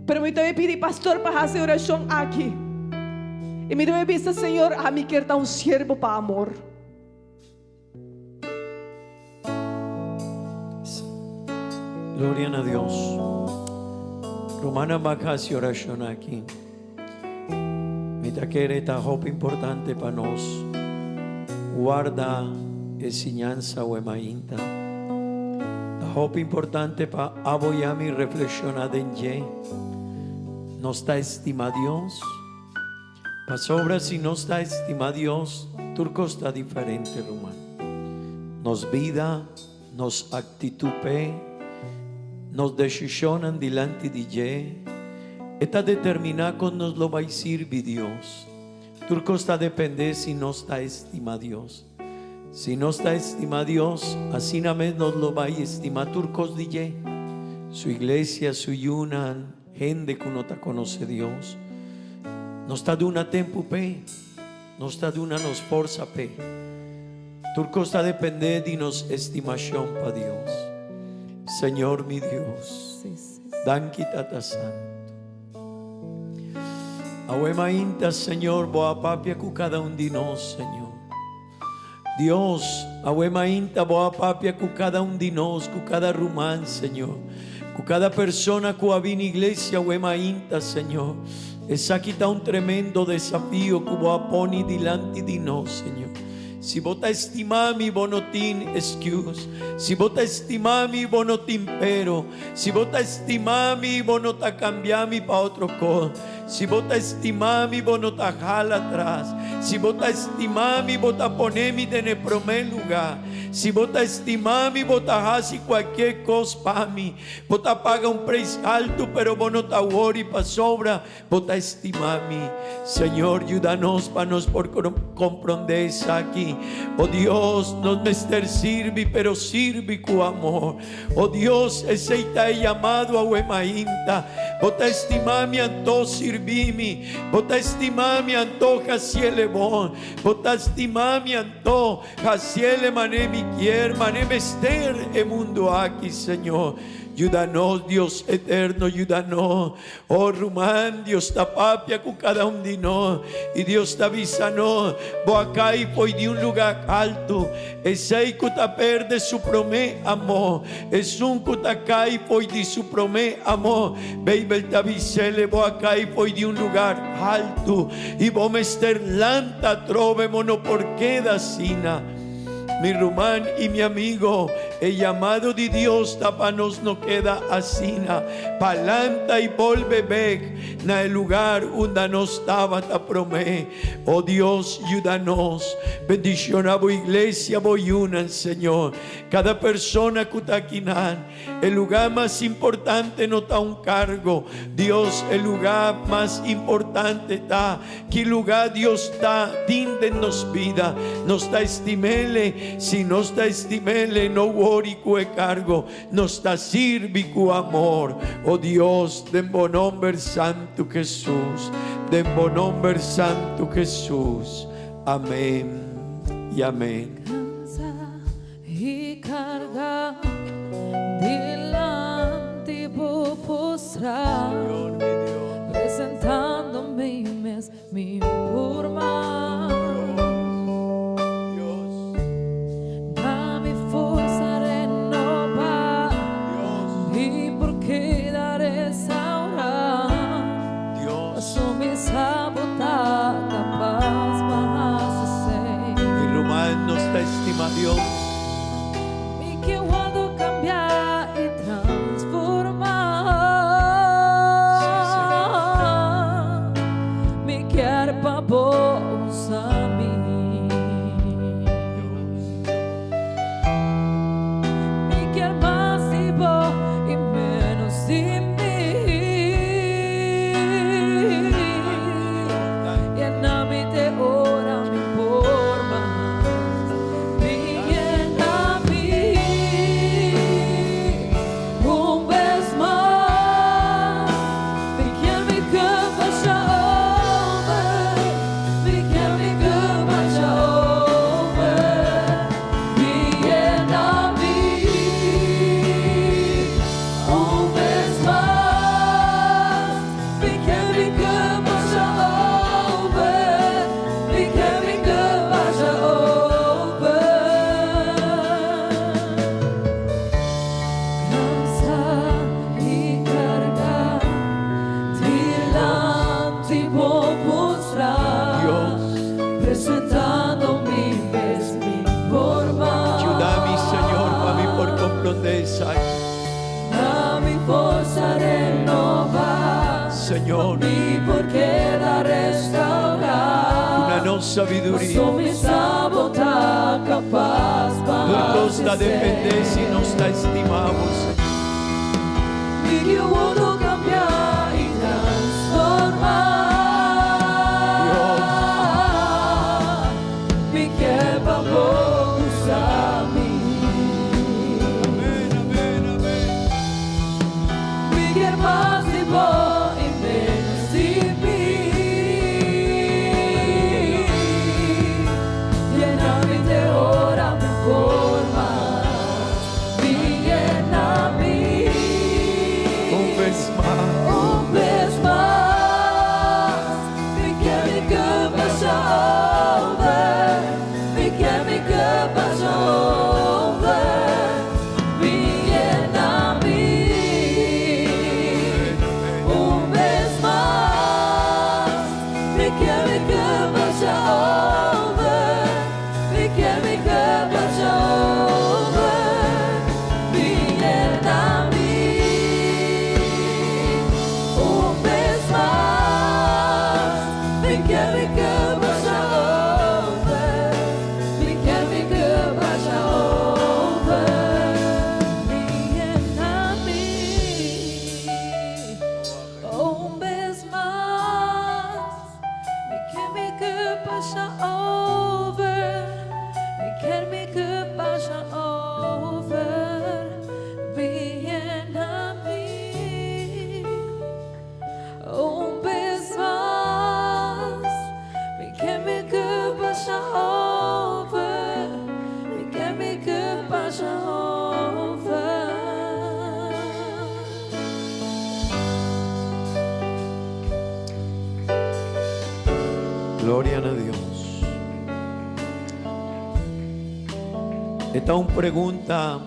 pero mi ta bai pidi pastor pa hasi e orashon aki. I mi ta bai bisa, Señor, ami kier ta un siervo pa amor. Gloria na Dios. Rumannan bak hasi orashon aki. Mi ta kere ta hopi importante pa nos warda e siñansa awe mainta. Ta hopi importante pa abo i ami reflekshoná den dje. Nos ta estima Dios? Pasobra si nos ta estima Dios, tur cos ta diferente, ruman. Nos bida, nos actitud p'e, nos decisionnan dilanti di dje, e ta determina con nos lo bay sirbi Dios. Tur cos ta depende si nos ta estima Dios. Si nos ta estima Dios, asina mes nos lo bay estima tur cos di dje, su iglesia, su yunan, Hende ku no ta konosé Dios, nos ta duna tempu p'e, nos ta duna nos forsa p'e. Tur kos ta dependé di nos estimashon pa Dios. Señor mi Dios, danki Tata Santu. Awe mainta, Señor, bo a papia ku kada un di nos, Señor. Dios, awe mainta bo a papia ku kada un di nos, ku kada ruman, Señor. Ku kada persona ku a bini iglesia awe mainta, Señor. Esaki ta un tremendo desafio ku bo a poni dilanti di nos, Señor. Si bo ta estima mi, bo no tin excuse. Si bo ta estima mi, bo no tin pero. Si bo ta estima mi, bo no ta cambia mi pa otro cos. Si bo ta stima mi, bo no ta hala atras. Si bo ta stima mi, bo ta pone mi den e promé lugá. Si bo ta stima mi, bo ta hasi kualkier kos pa mi. Bo ta paga un preis altu, pero bo no ta wori pasobra bo ta stima mi. Señor, yuda nos pa nos por komprondé esaki. O Dios, nos mester sirbi, pero sirbi ku amor. O Dios, esei ta e yamado awe mainta. Bo ta estimá mi anto sirbí mi. Bo ta estimá mi anto hasiele bon. Bo ta estimá mi anto hasiele mané mi kier, mané mester e mundu aki, Señor. Yuda nos, Dios eterno, yuda nos. Oh ruman, Dios ta papia ku kada un di nos i Dios ta bisa nos, Bo a kai fo'i di un lugá altu. Esei ku ta perde su promé amor, esun ku ta kai fo'i di su promé amor. Beibel ta bis'el, Bo a kai fo'i di un lugar altu i bo mester lanta atrobe, bo no por keda asina. Mi ruman i mi amigo, e yamado di Dios ta pa nos no keda asina, pa lanta i bolbe bek na e lugar unda nos tabata promé. O Dios, yuda nos. Bendiciona bo iglesia, bo yunan, Señor. Cada persona cu ta akinan. E lugá mas importante no ta un cargo, Dios, e lugá mas importante ta ki lugá Dios ta tin den nos bida. Nos ta estim'Ele, si nos ta estim'Ele, no wori cu e cargo, nos ta sirbi cu amor. O Dios, den bo nomber santu Jesus, den bo nomber santu Jesus. Amen y amen. I karga dilanti bo postra, presentando mi mes mi purma. Da mi forsa renoba, mi por keda restaura. Paso mi sa bo ta kapas pa hasi esei. Mi ruman, nos ta estima Dios. Señor. Mi por keda restaurá. Duna nos sabiduria. Paso mi sa bo ta kapas pa Tur kos hasi ta esei. dependé si nos ta stima bo, Señor. Mi ke wordo kambiá i transformá. Dios. Mi ke pa bo usa mi. Amén, amén, amén. Mi ke mas di bo i menos di mi. Yena mi te ora mi por mas. Bin yena mi. Un bes mas. Un bes mas. Mi ke mi cup basha over. Mi ke mi cup basha over. Bin yena mi. Un bes mas. Mi ke mi cup basha over. Mi ke mi cup basha over. Bin yena mi. Un bes mas. Mi ke mi cup basha over. Mi ke mi cup basha over. Bin yena mi. Un bes mas. Mi ke mi cup basha over. Mi ke mi cup basha over. Bin yena mi. Un bes mas. Mi ke mi cup basha over. Mi ke mi cup basha over. Gloria na Dios. Esta ta un pregunta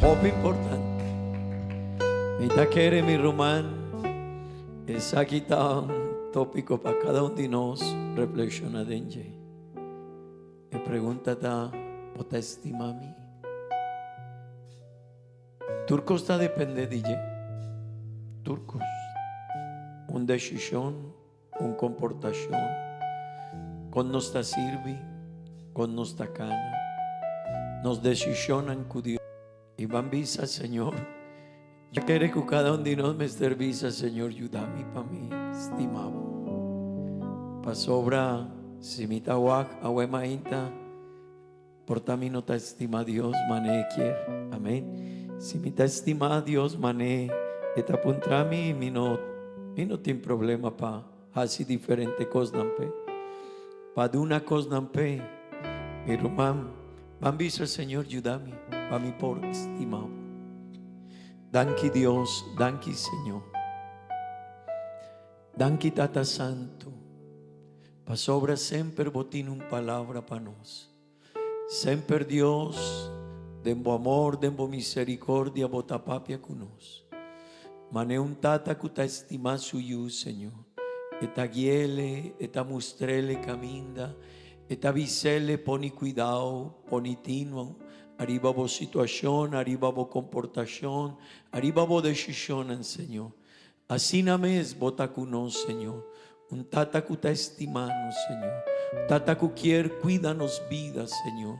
hopi importante. Mi ta kere mi ruman, esaki ta un tópiko pa kada un di nos reflekshoná den dje. E pregunta ta, bo ta stima mi? Tur kos ta dependé di dje. Tur kos. Un desishon, un komportashon. Kon nos ta sirbi, kon nos ta kana. Nos desishonnan ku Dios. I ban bisa, Señor, mi kere ku kada un di nos mester bisa, Señor, yuda mi pa mi stima bo. Pasobra si mi ta wak awe mainta, por ta mi no ta stima Dios mane e kier. Amen. Si mi ta stima Dios mane e ta puntra mi, mi no, mi no tin problema pa hasi diferente kosnan p'e. Pa duna kosnan p'e, mi ruman, ban bisa, Señor, yuda mi pa mi por stima bo. Danki Dios, danki Señor. Danki Tata Santu, pasobra semper bo tin un palabra pa nos. Semper Dios, den bo amor, den bo misericordia bo ta papia cu nos. Mane un tata cu ta estima su yu, Señor. E ta guiele, e ta mustrele caminda, e ta bisele poni cuidao, poni tino ariba bo situacion, ariba bo comportacion, ariba bo decisionnan, Señor. Asina mes bo ta ku nos, Señor. Un Tata ku ta estimá nos, Señor. Un Tata ku kier kuida nos bida, Señor.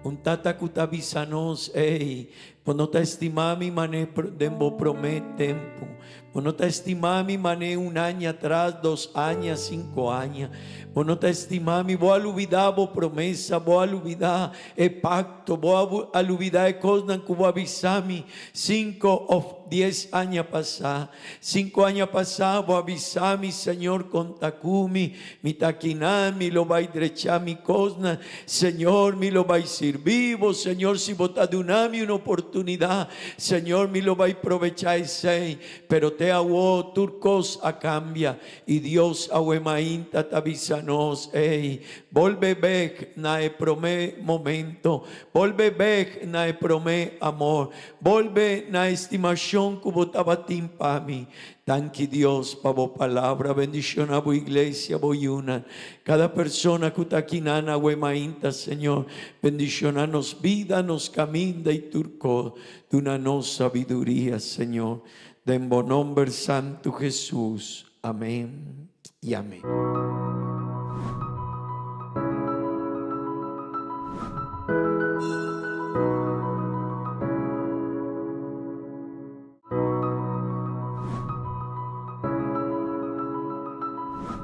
Un Tata ku ta bisa nos, Ey, bo no ta estimá mi mané den bo promé tempu. Bo no ta estimá mi mané un aña atras, dos aña, sinku aña. Bo no ta estimá mi, bo a lubidá bo promesa, bo a lubidá e pakto, bo a lubidá e kosnan ku bo a bisa mi sinku òf Dies aña pasá, sinku aña pasá, bo a bisa mi, Señor konta ku mi, mi ta akinan, mi lo bai drechá mi kosnan, Señor, mi lo bai sirbi bo, Señor, si bo ta duna mi un oportunidat, Señor, mi lo bai probechá esei, pero te awo tur kos a kambia, i Dios awe mainta ta bisa nos, Ey, bolbe bek na e promé momento, bolbe bek na e promé amor, Bolbe na estimashon ku bo tabatin pa mi. Danki Dios pa bo palabra. Bendishona bo iglesia, bo yunan. Kada persona ku ta akinan awe mainta, Señor. Bendishona nos bida, nos kaminda i tur kos. Duna nos sabiduria, Señor. Den bo nomber santu Jesus. Amén y amén.